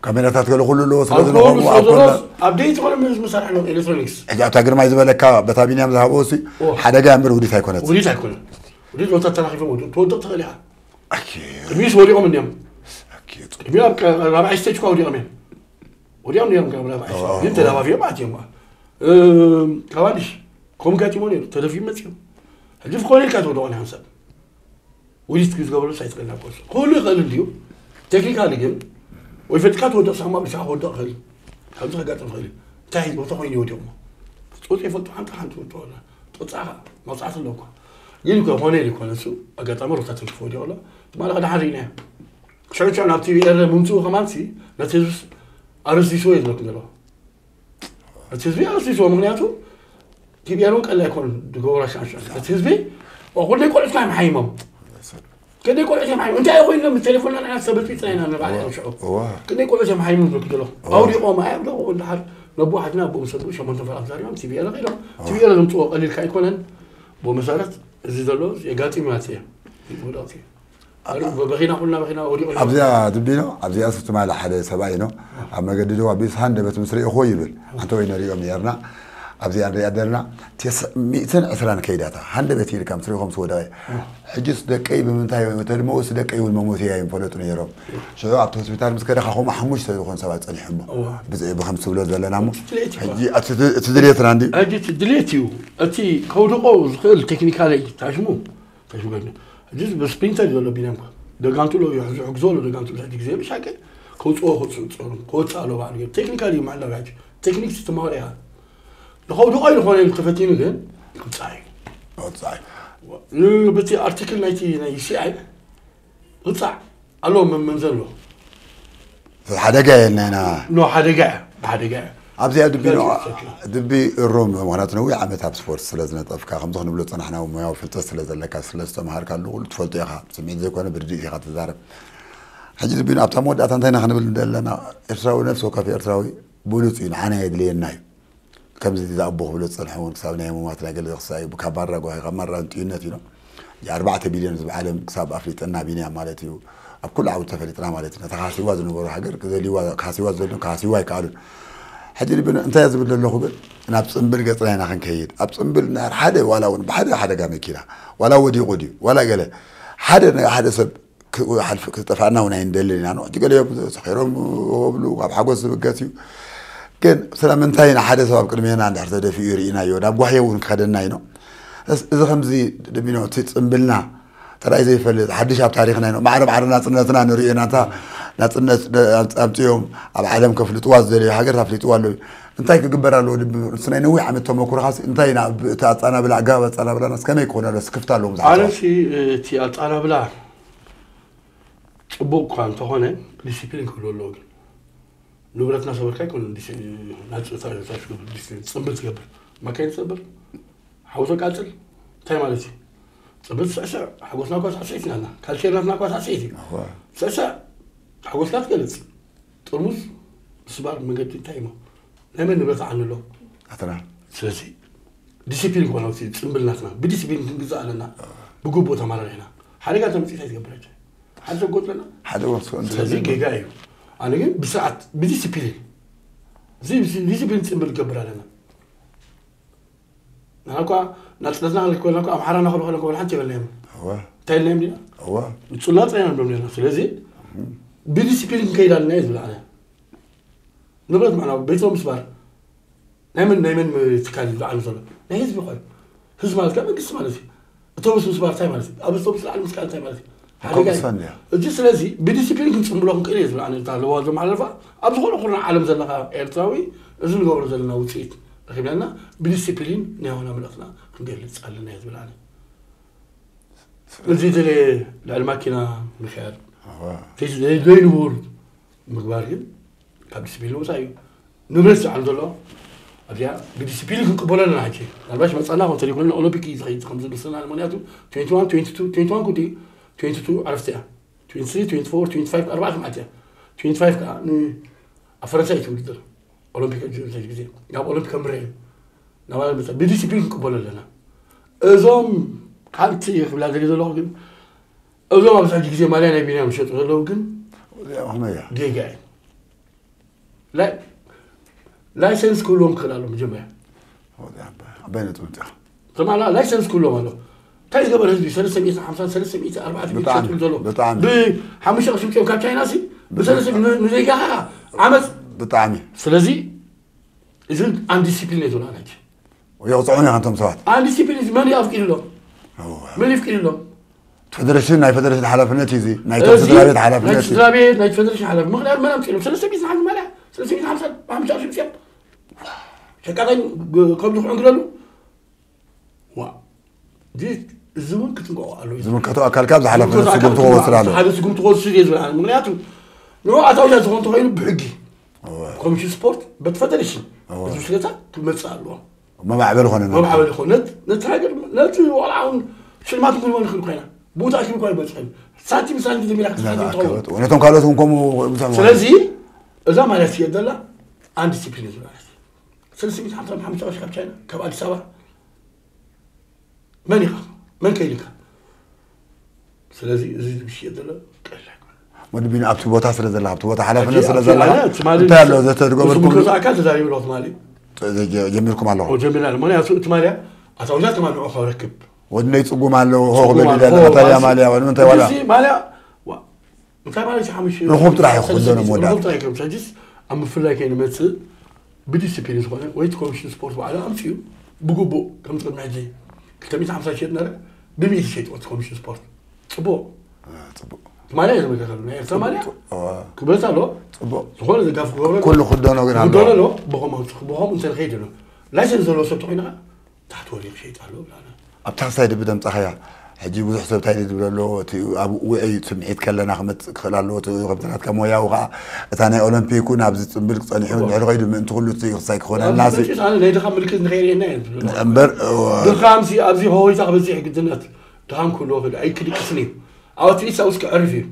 ካሜራታት ገለ ኩሉ ኣለዎ ስለ ኣብ ዝኾኑ ዝነበሩ ስለ ኣብ ዘሎ ኩላ- ኣብ ደይቲ ኮነ ምስ መሳርሒ ነው ኤሌክትሮኒክስ። ሕጂ ኣብታ ግርማይ ዝበለካ በታ ቢንያም ዝሃበዎ ሲ ኦ። ሓደጋ እምበር ውዲት ኣይኮነት። ውዲት ኣይኮነን። ውዲት ሎታ ተራኺፎም ወዲኦም ትወድቕ ትኽእል ኢኻ። ኣኪ- ቅድሚስ ወዲቖም እንዲዮም። ኣኪ- ቅድሚ ኣብ ቀ- ራብዓይ ስቴጅ እኳ ወዲቖም እዮም። ወዲኦም ነይሮም ካብ ራብዓይ ስቴጅ ግን ተዳፋፊኦም ኣትዮም። እም፣ ካብ ኣዲሽ ከምኡ ጋጢሞ ነይሩ ተደፊኡ መፅዮም። ሕጂ ፍኮነ ኢልካ ትወድቖ ናይ ሰብ ውዲት ዝገበረሉ ሳይትቀና ኮርስ ኩሉ ይኽእል እንድዩ። ቴክኒካሊ ግን ወይ ፈጥካ ትወድቕ ሳማ ብሻ ክወድቕ ይኽእል እዩ። ካብዚ ከጋጥም ይኽእል እዩ። እንታይ ቦታ ኮይኑ ይወድቕ እሞ ፆፅ ይፈልጡ ሓንቲ ሓንቲ ወድቕ ጥፃኻ መውፃዕቲ ኣለኳ። ግን እኮ ኾነ ኢሉ ይኮነ እሱ ኣጋጣሚ ሮታ ትንክፍ ወዲቕ ኣሎ። ትማሊ ከዳ ሓሪእና ሽዑ ናብቲ ኤረ ምምፅኡ ከማንሲ ነቲ ህዝብስ ኣረሲስዎ እዩ ዝብለኩም ዘሎ። እቲ ህዝቢ ኣረሲስዎ ምክንያቱ ቲቢኤል እውን ቀላል ኣይኮኑን ዝገበሩ ኣሻንሻ እቲ ህዝቢ ኩለይ ቆልዑት ካዮም ሓይሞም። ከደይ ቆልዑት እዮም ሓይሞም እንታይ ኮይኖም ብቴሌፎንና ንዓና ሰበልቢጥና ኢና ንባዕል እዮም ሽዑ። ከደይ ቆልዑት እዮም ሓይሞም ዝብለኩም ዘሎ። ኣውዲቖም ኣይ ኣብደቑ እንድሓር ነቦ ሓትና ኣቦኦም ሰዱ ሸሞንተ ፈራት ዛሪቦም ቲቢኤል ኢሎም ቲቢኤል ዘምፅዎ ቀሊልካ ኣይኮነን። ብኡ መሰረት እዚ ዘሎ የጋጢም ማለት እየ። ይውደቕቲ በኺና ኩልና በኺና ወዲቑ። ኣብዚኣ ድቢኖ ኣብዚኣ ስትማል ሓደ ሰብኣይ ነው ኣብ መገዲ ደዋ ቢስ ሃንደበት ምስ ርኢኹዎ ይብል። ኣንተ ወይ ነሪኦም ነርና ኣብዚኣ ንሪኣ ዘለና ሚእትን ዕስራን ከይዳታ ሃንደበት ኢልካ ምስ ርኢኹም ስወደቐ። ሕጅስ ደቀይ ብምንታይ ተድመውስ ደቀይ እውን መሞትያ ይንፈለጡ ነይሮም። ሽዑ ኣብቲ ሆስፒታል ምስ ከደ ካኹም ሓሙሽተ ዝኾን ሰባት ጸኒሖሞ። ብዚ ብኸም ትብሎ ዘለና እሞ ሕጂ እቲ ድሌትና እንዲ ሕጂ እቲ ድሌት እዩ። እቲ ከውድቆ ዝኽእል ቴክኒካሊ ታሽሙ ተሽበኒ ሕጂ ብስፕሪንተር ዘሎ ቢና እኳ ደጋንቱ ሎ ይሕዙ ሕግዞ ሎ ደጋንቱ ብዛቲ ግዜ ብሻቀ ከውፅኦ ከውፅኦ ከወፅእ ኣሎ ባዕሉ ገይሩ ቴክኒካሊ ይመሓላ ሕጂ ቴክኒክ ትማወር ኢኻ። ንኸውድቆ ዝኾነ ተፈቲኑ ግን ይቕፃዕ እዩ። ወፃኢ በቲ ኣርቲክል ናይቲ ናይ ሲኣይ ቕፃዕ ኣሎ መመንዘን ኣሎ። ሓደጋ የልና ኢና። ኖ ሓደጋ እያ ብሓደጋ እያ። ኣብዚኣ ድቢ ኖ ድቢ እሮም ምክንያቱ ነዊሕ ዓመት ኣብ ስፖርት ስለ ዝነጠፍካ ከምዚ ክንብሎ ፀናሕና ሞያዊ ፍልጠት ስለ ዘለካ ስለ ዝተምሃርካሉ ኩሉ ትፈልጦ ኢኻ። ስምዒት ዘይኮነ ብርድኢት ኢኻ ትዛረብ። ሕጂ ድቢ ኖ ኣብታ መወዳእታ እንታይ ኢና ክንብል ዘለና? ኤርትራዊ ነፍሲ ወከፍ ኤርትራዊ ብሉፅ እዩ ንዓና የድልየና እዩ። ከምዚ ዝኣቦ ክብሎ ዝፀንሐ እውን ክሳብ ናይ ህሙማት ናይ ገለ ክሳብ ካብ ማራ ጓሂ ካብ ማራ ንጥዩነት ኢሎም ኣርባዕተ ቢልዮን ህዝቢ ዓለም ክሳብ ኣፍሊጥና ቢንያም ማለት እዩ። ኣብ ኩሉ ዓውዲ ተፈሊጥና ማለት እዩ። ነታ ካሲዋ ዝነበሩ ሃገር ክዘልይዋ ካሲዋ ዝደልዮም ካሲዋ ኣይከኣሉን። ሕጂ ልቢ እንታይ ዝብል ዘለኹ ግን ናብ ፅምብል ገፅና ኢና ክንከይድ ኣብ ፅምብል እንድሕር ሓደ ዋላ እውን ብሓደ ሓደጋ መኪና ዋላ ወዲቑ ድዩ ዋላ ገለ ሓደ ሓደ ሰብ ክጠፋእና እውን ኣይንደልን ኢና። ሕጂ ገሊኦም ሰኺሮም ወብሉ ካብ ሓጎስ ዝብገስ እዩ። ግን ስለምንታይ ንሓደ ሰብ ኣብ ቅድሜና እንድሕር ተደፊኡ ርኢናዮ ናብ ጓህዮ እውን ክኸደና ኢኖ። እዚ ከምዚ ድሚኖ እቲ ፅምብልና ተራይ ዘይፈልጥ ሓድሽ ኣብ ታሪኽና ኢኖ ማዕረ ማዕረ ናፅነትና ንሪኦ ኢና። እታ ናፅነት ኣምፅኦም ኣብ ዓለም ከፍልጥዋ ዝደለዩ ሃገር ኣፍሊጥዋ ኣለዉ። እንታይ ክግበር ኣለዎ? ንስናይ ነዊሕ ዓመት ተመክሮ ካሲ እንታይ ኢና እቲ ኣፃናብላ ኣገባብ ኣፃናብላና ከመይ ክኾነ ኣሎ? ስክፍታ ኣለዎም ዝሓ ኣነሲ እቲ ኣፃናብላ ፅቡቅ እኳ እንተኾነ ዲሲፕሊን ክህሉ ኣለዎ። ግን ንብረትና ሰበርካ ይኮነ ጽምብል ትገብር ማካይን ትሰብር ሓውቶ ቃጽል እንታይ ማለት እዩ? ጽምብል ትስዕስዕ ሓጎስና እኳ ሳዕስዒት ናና ካልቸርናትና እኳ ሳዕስዒት እዩ። ስዕስዕ ሓጎስና ትገልጽ ጥርሙዝ ስባር መንገዲ እንታይ እሞ ናይ መን ንብረት ዓኒ ኣሎ? ኣተና ስለዚ ዲሲፕሊን ኮነ ጽምብልናትና ብዲሲፕሊን ክንግዛእ ኣለና። ብግቡእ ተማራሪሕና ሓደጋ ተምፅእ እንታይ ትገብር? ሓደ ሰብ ጎድለና ሓደ ወርሶ ስለዚ ጌጋ እዩ። ኣነ ግን ብስርዓት ብዲሲፕሊን እዚ ዲሲፕሊን ፅምብል ገብር ኣለና። ንሕና እኳ ናፅነትና ክንረክበልና እኳ ኣምሓራ እናኸዱ ከለና እኳ ሓንቲ የበልናዮም። እወ እንታይ ኢልናዮም ዲና? እወ ንፁና ፅናና ንብሎም ነርና። ስለዚ ብዲሲፕሊን ክንከይድ ኣለና እዩ ዝብል ኣነ። ንብረት ምዕናው፣ ቤቶም ምስባር ናይ መን ናይ መን ትካል እዩ ዝዓሉ ዘሎ? ናይ ህዝቢ ኮይኑ፣ ህዝቢ ማለት ከ መንግስቲ ማለት እዩ። ኣውቶቡስ ምስባር እንታይ ማለት እዩ? ኣብ ኣውቶቡስ ላዕሊ ምስካል እንታይ ማለት እዩ? ሓደጋ እዩ። ከምኡሳን እያ እዚ ስለዚ ብዲሲፕሊን ክንፅምብሎ ክንክእል እዩ ዝብል ኣነ። እታ ለዋ ዘመሓላልፋ ኣብ ዝኾነ ኩርናዕ ዓለም ዘለኻ ኤርትራዊ እዚ ንገብሮ ዘለና ውፅኢት ረኺብናና ብዲሲፕሊን ናይ ዋና መልእኽትና ክንገልፅ ኣለና እዩ ዝብል ኣነ። እዚ ድለ ልዕሊ ማኪና ምክያድ እወ ዘይንቡር ምግባር ግን ካብ ዲስፕሊን ወፃኢ እዩ። ንብረት ዝዓል ዘሎ ኣብዚኣ ብዲስፕሊን ክንቅበሎ ኣለና። ሕጂ ምናልባሽ መፃና ከም ተሪኮና ኦሎምፒክ እዩ ዝኸይድ ከም ዝመስለና። ምክንያቱ ትዌንቲ ዋን ትዌንቲ ቱ ትዌንቲ ዋን ኩዲ ትዌንቲ ቱ ዕረፍቲ እያ። ትዌንቲ ስሪ ትዌንቲ ፎር ትዌንቲ ፋይቭ ኣርባዕተ መዓልቲ እያ። ትዌንቲ ፋይቭ ከዓ ን ኣብ ፈረንሳ እዩ ትውድድር። ኦሎምፒክ ሕጂ ግዜ ናብ ኦሎምፒክ ከምረ እዩ። ናባና መፃ ብዲስፕሊን ክንቅበሎ ኣለና። እዞም ሓንቲ ክብላ ዘርኢ ዘለኹ ግን እዞም ኣብዚ ሕጂ ግዜ ማልያ ናይ ቢንያም ዝሸጡ ዘለዉ ግን እዚኣ ከመይ እያ ጌጋ እዩ። ላይሰንስ ክህልዎም ክኽእል ኣሎ። መጀመርያ ዓባይ ነጥቢ ምፅኣ ተማላ ላይሰንስ ክህልዎም ኣሎ። እንታይ ዝገበር ህዝቢ ሰለስተ ሚእቲ ሓምሳ ሰለስተ ሚእቲ ኣርባዕተ ሚእቲ ብጣዕሚ፣ ሸጡ ዘሎ ብጣዕሚ። ብሓሙሽተ ቅርሺ ምፅኦም ካብ ቻይና ሲ ብሰለስተ ሚእቲ ንዘይጋኻ ዓመፅ። ብጣዕሚ ስለዚ እዚ ኣንዲስፕሊን እዩ ዝብላ ናቸው። የቕፅዑን ኢኻ እንቶም ሰባት ኣንዲስፕሊን እዚ መን እዩ ኣፍቂድሎም? እወ። መን ይፍቂድሎም? ፌደሬሽን ናይ ፌደሬሽን ሓላፍነት እዩ እዚ ናይ እዚ ስድራ ቤት ናይ ሓላፍነት እዩ ስድራ ቤት ናይ ፌደሬሽን ሓላፍ ምክንያቱ መን ኣምፂኦም ሰለስተ ሚእቲ ሓንቲ ማልያ ሰለስተ ሚእቲ ሓምሳ ብሓሙሽተ ቅርሺ ምፅኦም ሸቃጣይ ከብዚ ክዕንግለሉ ዋ እዚ እውን ክትንቀቑ ኣለዎ። ዝምልከቶ ኣካል ካብ ዝሓላፍነት ስጉምቲ ክወስድ ኣሎ ሓደ ስጉምቲ ክወስድ እየ ዝብል ኣነ። ምክንያቱ ንኡ ኣታዊታት ዝኾን ተኮይኑ ብሕጊ ኮሚሽን ስፖርት በቲ ፈደሬሽን እዚ ብሽለታ ክመፅእ ኣለዎ። መማዕበል ኾነ መማዕበል ይኾን ነቲ ሃገር ነቲ ዋላ እውን ሽልማት ክንበን ንኽእል ኮይና ቦታ ኣኪቡ እኳ ይመፅእ ኮይኑ ሳንቲም ሳንቲም ጀሚራ ክሳንቲም ትኸውን። ነቶም ካልኦት እውን ከምኡ ብዙሕ ስለዚ እዛ ማለት እየ ዘላ ኣንዲስፕሊን እዚ ማለት ሰለስተ ሚእቲ ሓምሳ ሓሙሽተ ቅርሺ ካብ ቻይና ካብ ኣዲስ ኣበባ መን ኢኻ መን ከይልካ ስለዚ እዚ ዝብሽየት ዘሎ ቀላል ኣይኮነን። ወዲ ቢኒ ኣብቲ ቦታ ስለ ዘላ ኣብቲ ቦታ ሓላፍነት ሕጂ ስለ ኣብቲ ዘላ ማለት ትማሊ እንታይ ኣሎ ዘተድገበርኩም ዝምልከቶ ኣካል ተዛሪቡ ኣሎ ትማሊ ጀሚርኩም ኣለኹም ጀሚርና ኣሎ ምክንያቱ እቲ ማልያ ኣታዊታት ከማልዑ ከረክብ ወድነይ ፅጉም ኣለዎ ፅጉም ሆ ክበል ኣለዎ፣ ኢለ ሆ ማተርያ ማለት ማልያ ወድም እንታይ ዋላ እዚ ማልያ ዋ እንታይ ማለት እዩ ሓሙሽ ርኹብ ጥራሕ እዩ ክኽደኖም ወዳት። ርኹብ ጥራሕ እዩ ሕጂስ ኣብ ምፍላይ ከይንመፅእ ብዲስፕሊን ዝኾነ ወይ እቲ ኮሚሽን ስፖርት ባዕሉ ኣምፅኡ ብግቡእ ከም ቅድሚ ሕጂ ክልተ ሚእቲ ሓምሳ ሸጥ ነረ ብሚእቲ ሸጥዎ እቲ ኮሚሽን ስፖርት ፅቡቕ ፅቡቅ ማልያ እዩ ዝመልከተሉ ናይ ኤርትራ ማልያ እዋ፣ ክብረት ኣለዎ ፅቡቅ ዝኾነ ደጋፍ ክገብረ ኩሉ ክደኖ ግን ክደሎ ኣሎ ኣሎ ብኸም ኣውፅእ ብኸም እንተ ንኸይድ ኣሎ ላይሰንስ ዘለዎ ሰብ ተኮይንኻ ታሕቲ ወሪቕ ሸይጥ ኣሎ ብላና ኣብታ ክሳይ ድቢ ደምፃኸያ ሕጂ ብዙሕ ሰብ እንታይ ዝብል ኣሎ እቲ ኣብ ውዑይ ስምዒት ከለና ክመፅእ ክኽእል ኣለዎ እቲ ከምቲ ናትካ ሞያዊ ከዓ እታ ናይ ኦሎምፒክ እውን ኣብዚ ፅምብል ክፀኒሑ ንድሕሪ ከይዱ ምእንቲ ኩሉ እቲ ክሳይ ክኾነልና ሲ መፅኡስ ኣነ ናይ ድኻ ምልክት ንኸይርእየና እየ ዝብል እምበር እወ፣ ድኻም ሲ ኣብዚ ሆይታ ክበዝሕ ግድነት ድኻም ክህልዎ ክእል ኣይክድቅስን እዩ ኣብ ኣትሊስት ኣብስ ክዕርፍ እዩ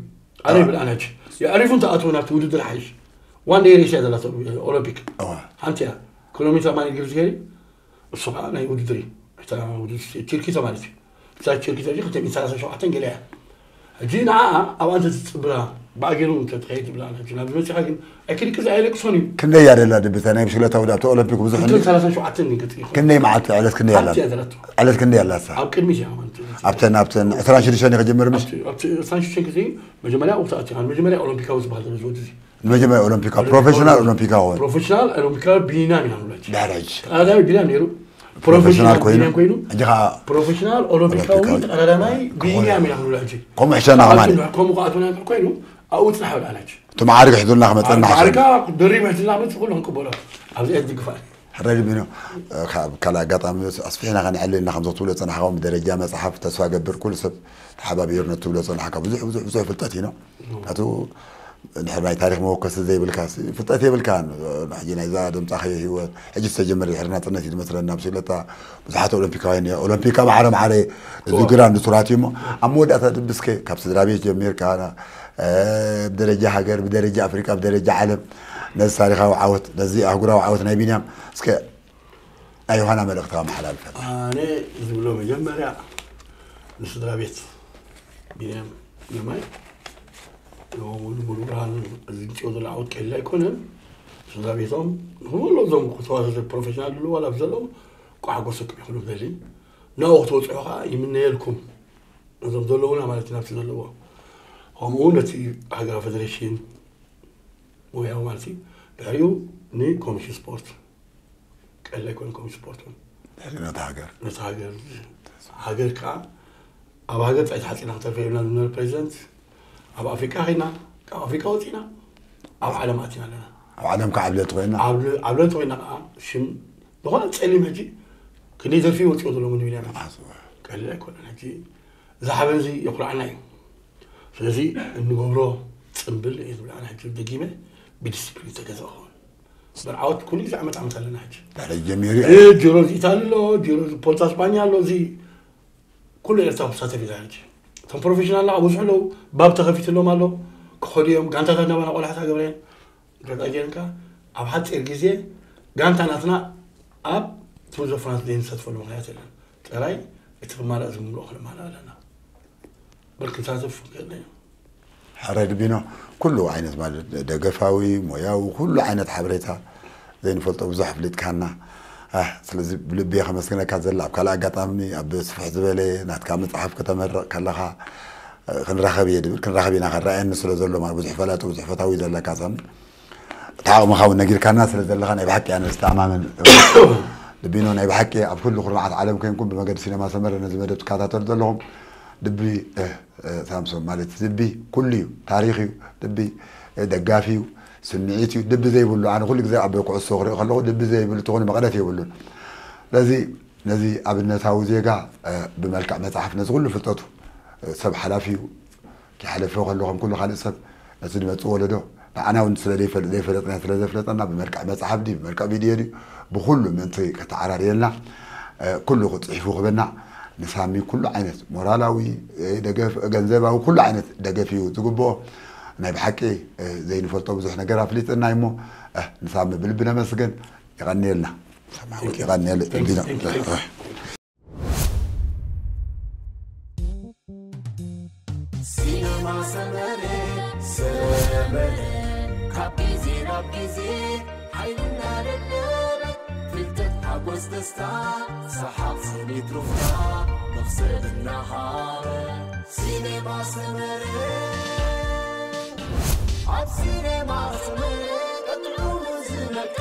ኣነ ይብል ኣናች የዕሪፉ እንተኣትዎ ናብቲ ውድድር ሓይሽ ዋን ደይ ሬሽያ ዘላ ኦሎምፒክ እወ። ሓንቲ እያ ኪሎሜትር ማን ግርዝ ገይሪ እሱ ከዓ ናይ ውድድር እዩ እታ ውድድር ቲርኪቶ ማለት እዩ እዛ ቲርኪቶ እዚ ክልተ ሚእቲ ሰላሳ ሸውዓተ ገለ እያ ሕጂ ንዓ ኣብኣ እንተ ትፅብራ ብኣገሩ እንተ ትኸይድ ትብላ ኣላ ናብ መፅኻ ግን ኣይክድቅስ ኣየለቅሶን እዩ ክንደይ እያ ደላ ድብታ ናይ ብሽክለታ ውድድር ኣብቲ ኦሎምፒክ ብዙሕ ክልተ እንዲ- ሰላሳ ሸውዓተ ይገጥ ይኹን ክንደይ መዓልቲ ዕለት ክንደይ ኣላ ሓንቲ እያ ዘላቶ ዕለት ክንደይ ኣላ ሳ ኣብ ቅድሚ እዚኣ ማለት እዩ ኣብተን ኣብተን ዕስራን ሽዱሽተን ይኸጀምር ምሽ ኣብቲ ኣብቲ እሳን ሽዱሽተን ግዜ መጀመርያ ወቅቲ ኣትኻ መጀመርያ ኦሎምፒካዊ ዝበሃል ዘሎ ዝወዲ እዚ መጀመርያ ኦሎምፒካ ፕሮፌሽናል ኦሎምፒካ ኾን ፕሮፌሽናል ኦሎምፒካዊ ቢናም ኢና ንብሎ ድሕሪ ሕጂ ተቐዳዳሚ ቢናም ነይሩ ፕሮፌሽናል ኮይኑ ቢናም ኮይኑ ሕጂ ከዓ ፕሮፌሽናል ኦሎምፒካዊ ኦሎምፒካዊ ተቐዳዳማይ ክኾን ቢናም ኢና ንብሎ ሕጂ ከምኡ ሕሸና ከማን ከምኡ ከኣትወና እንድሕር ኮይኑ ኣብኡ ፅናሕ ብልኣናች እቲ መዓርግ ሕዙልና ክመፀና ሕሸና ዓርካ ደሪብ ሕዝልና መፅ ኩሉ ክንቅበሎ ኣብዚ ዕለት ዝግፋእ ሕራይ ድቢኖ ካብ ካልእ ኣጋጣሚ ኣስፊሕና ከነዕልልና ከም ዘትብሎ ፀናሕካ ብደረጃ መፅሓፍ ተስፋ ገብር ኩሉ ሰብ ተሓባቢሩ ነትብሎ ፀናሕካ ብዙሕ ብዙሕ ብዙሕ ፍልጠት እዩ ነው ኣቱ ንድሕር ናይ ታሪክ መወከሲ ዘይብልካ ፍልጠት የብልካ ሕጂ ናይዛ ደምፃኸዮ ህይወት ሕጂ ዝተጀመረ ድሕሪ ናፅነት እዩ ዝመስለና ብስለታ ብዙሓት ኦሎምፒካውያን እዮም ኦሎምፒካ ማዕረ ማዕረ እዚ ግራ ንሱራት እዩ እሞ ኣብ መወዳእታ ድብስከ ካብ ስድራ ቤት ጀሚርካ ብደረጃ ሃገር ብደረጃ ኣፍሪቃ ብደረጃ ዓለም ነዚ ታሪካዊ ዓወት ነዚ ኣህጉራዊ ዓወት ናይ ቢንያም እስከ ናይ ዮሃና መልእክቲ ኣመሓላልፈ ኣነ ዝብሎ መጀመርያ ንስድራ ቤት ቢንያም ግርማይ ንሙሉ ብርሃን ዝምፅኦ ዘሎ ዓወት ቀሊል ኣይኮነን ስድራ ቤቶም ንኩሉ እዞም ተዋሳእቲ ፕሮፌሽናል ድሉ ዋላ ዘለዉ ቋዕጎ ሰክም ይኹኑ ደሊ ናብኡ ክትበፅሑ ከዓ ይምነየልኩም። እዞም ዘለዉና ማለት እዩ ናብቲ ዘለዎ ከምኡ እውን ነቲ ሃገራዊ ፌደሬሽን ሞያዊ ማለት እዩ። ድሕሪኡ ንኮሚሽን ስፖርት ቀለል ኣይኮነ ኮሚሽን ስፖርት እውን ድሕሪ ነቲ ሃገር ነቲ ሃገር ሃገር ከዓ ኣብ ሃገር ፃይ ተሓፂና ክተርፈ የብልና ዝነበረ ፕሬዚደንት ኣብ ኣፍሪቃ ኸይና ካብ ኣፍሪቃ ወፂና ኣብ ዓለም ኣቲና ኣለና። ኣብ ዓለም ከዓ ዕብለት ኮይና ኣብ ዓብለንተ ኮይና ከዓ ሽም ዝኾነ ፀሊም ሕጂ ክንደይ ደርፊ ወፂኦ ዘሎ ምንቢልያ ቀልል ኣይኮነን። ሕጂ እዚ ሓበን እዚ የኩርዓና እዩ። ስለዚ እንገብሮ ፅምብል እዩ ዝብልዓና ሕጂ ደጊመ ብዲስፕሊን ዝተገዘ ክኸውን በርዓወት ኩሉ ግዜ ዓመት ዓመት ኣለና። ሕጂ ድሕሪ ጀሚሩ እ፣ ጆሮ እዚ ኢታሊ ኣሎ፣ ጆሮ እዚ ፖልታ ስፓኛ ኣሎ። እዚ ኩሉ ኤርትራ ክሳተፍ እዩ ሕጂ። እቶም ፕሮፌሽናል ኣብ ብዙሕ ኣለዉ ባብ ተኸፊትሎም ኣሎ። ክኸዱ እዮም ጋንታታት ናባና ቆላሕታ ገብረን ረጣ ጌርካ ኣብ ሓፂር ግዜ ጋንታ ናትና ኣብ ቱር ደ ፍራንስ ዘይንሳትፈሉ ምክንያት የለን። ጥራይ እቲ ክማላእ ዝምልኦ ክንማላእ ኣለና። በል ክንሳተፍ ንክእል ኢና። ሕራይ ድቢኖ ኩሉ ዓይነት ማለት ደገፋዊ ሞያዊ ኩሉ ዓይነት ሓበሬታ ዘይንፈልጦ ብዙሕ ኣፍሊጥካና። ኣህ፣ ስለዚ ብልቢ እየ ከመስግነካ ዘላ ኣብ ካልእ ኣጋጣሚ ኣብ ስፍሕ ዝበለ ናትካ መፅሓፍ ከተመርቕ ከለኻ እ፣ ክንራኸብ እየ ድብል ክንራኸብ ኢና ከረኣየኒ ስለ ዘሎ ማለት ብዙሕ ፈላጢ ብዙሕ ፈታዊ ዘለካ ሳሚ እቲ ዓቕምኻ እውን ነጊርካና ስለ ዘለኻ ናይ ብሓቂ ኣነ ዝተኣማመን ድቢኖ ናይ ብሓቂ ኣብ ኩሉ ኩርናዓት ዓለም ኮይንኩም ብመገዲ ሲነማ ሰመረ ነዚ መደብ ትከታተሉ ዘለኹም ድቢ እ፣ እ፣ ሳምሶን ማለት ድቢ ኩሉ እዩ ታሪኽ እዩ ድቢ እ፣ ደጋፊ እዩ ስምዒት እዩ ድቢ ዘይብሉ ኣነ ኩሉ ግዜ ኣብ ኩዕሶ ክርኢ ከለኹ ድቢ ዘይብሉ ትኾኑ መቐረት የብሉን ስለዚ ነዚ ኣብነታዊ ዜጋ እ፣ ብመልክዕ መፅሓፍ ነዚ ኩሉ ፍልጠቱ እ፣ ሰብ ሓላፊ እዩ ክሓለፈ ከሎ ከም ኩሉ ካልእ ሰብ ነቲ ዝመፅእ ወለዶ ንዓና እውን ስለ ዘይፈለጥና ስለ ዘፍለጠና ብመልክዕ መፅሓፍ ድዩ ብመልክዕ ቪድዮ ድዩ ብኩሉ ምእንቲ ከተዓራርየልና ኩሉ ክፅሒፉ ክበና ንሳሚ ኩሉ ዓይነት ሞራላዊ ደገፍ ገንዘባዊ ኩሉ ዓይነት ደገፍ እዩ ዝግብኦ ናይ ብሓቂ ዘይንፈልጦ ብዙሕ ነገር ኣፍሊጥና እሞ ንሳሚ ብልቢ ነመስግን ይቐንየልና ይቐንየል ሲነማ ሰመረ ሰመረ ካብ ግዜ ናብ ግዜ ሓይልና ደደበ ፍልጠት ሓጎስ ደስታ ሰሓቕ ስኒት ሩፍታ መኽሰብ እናሃበ ሲነማ ሰመረ ኣብ ሲነማ ሰመረ ቀጥዑ ዝነቀ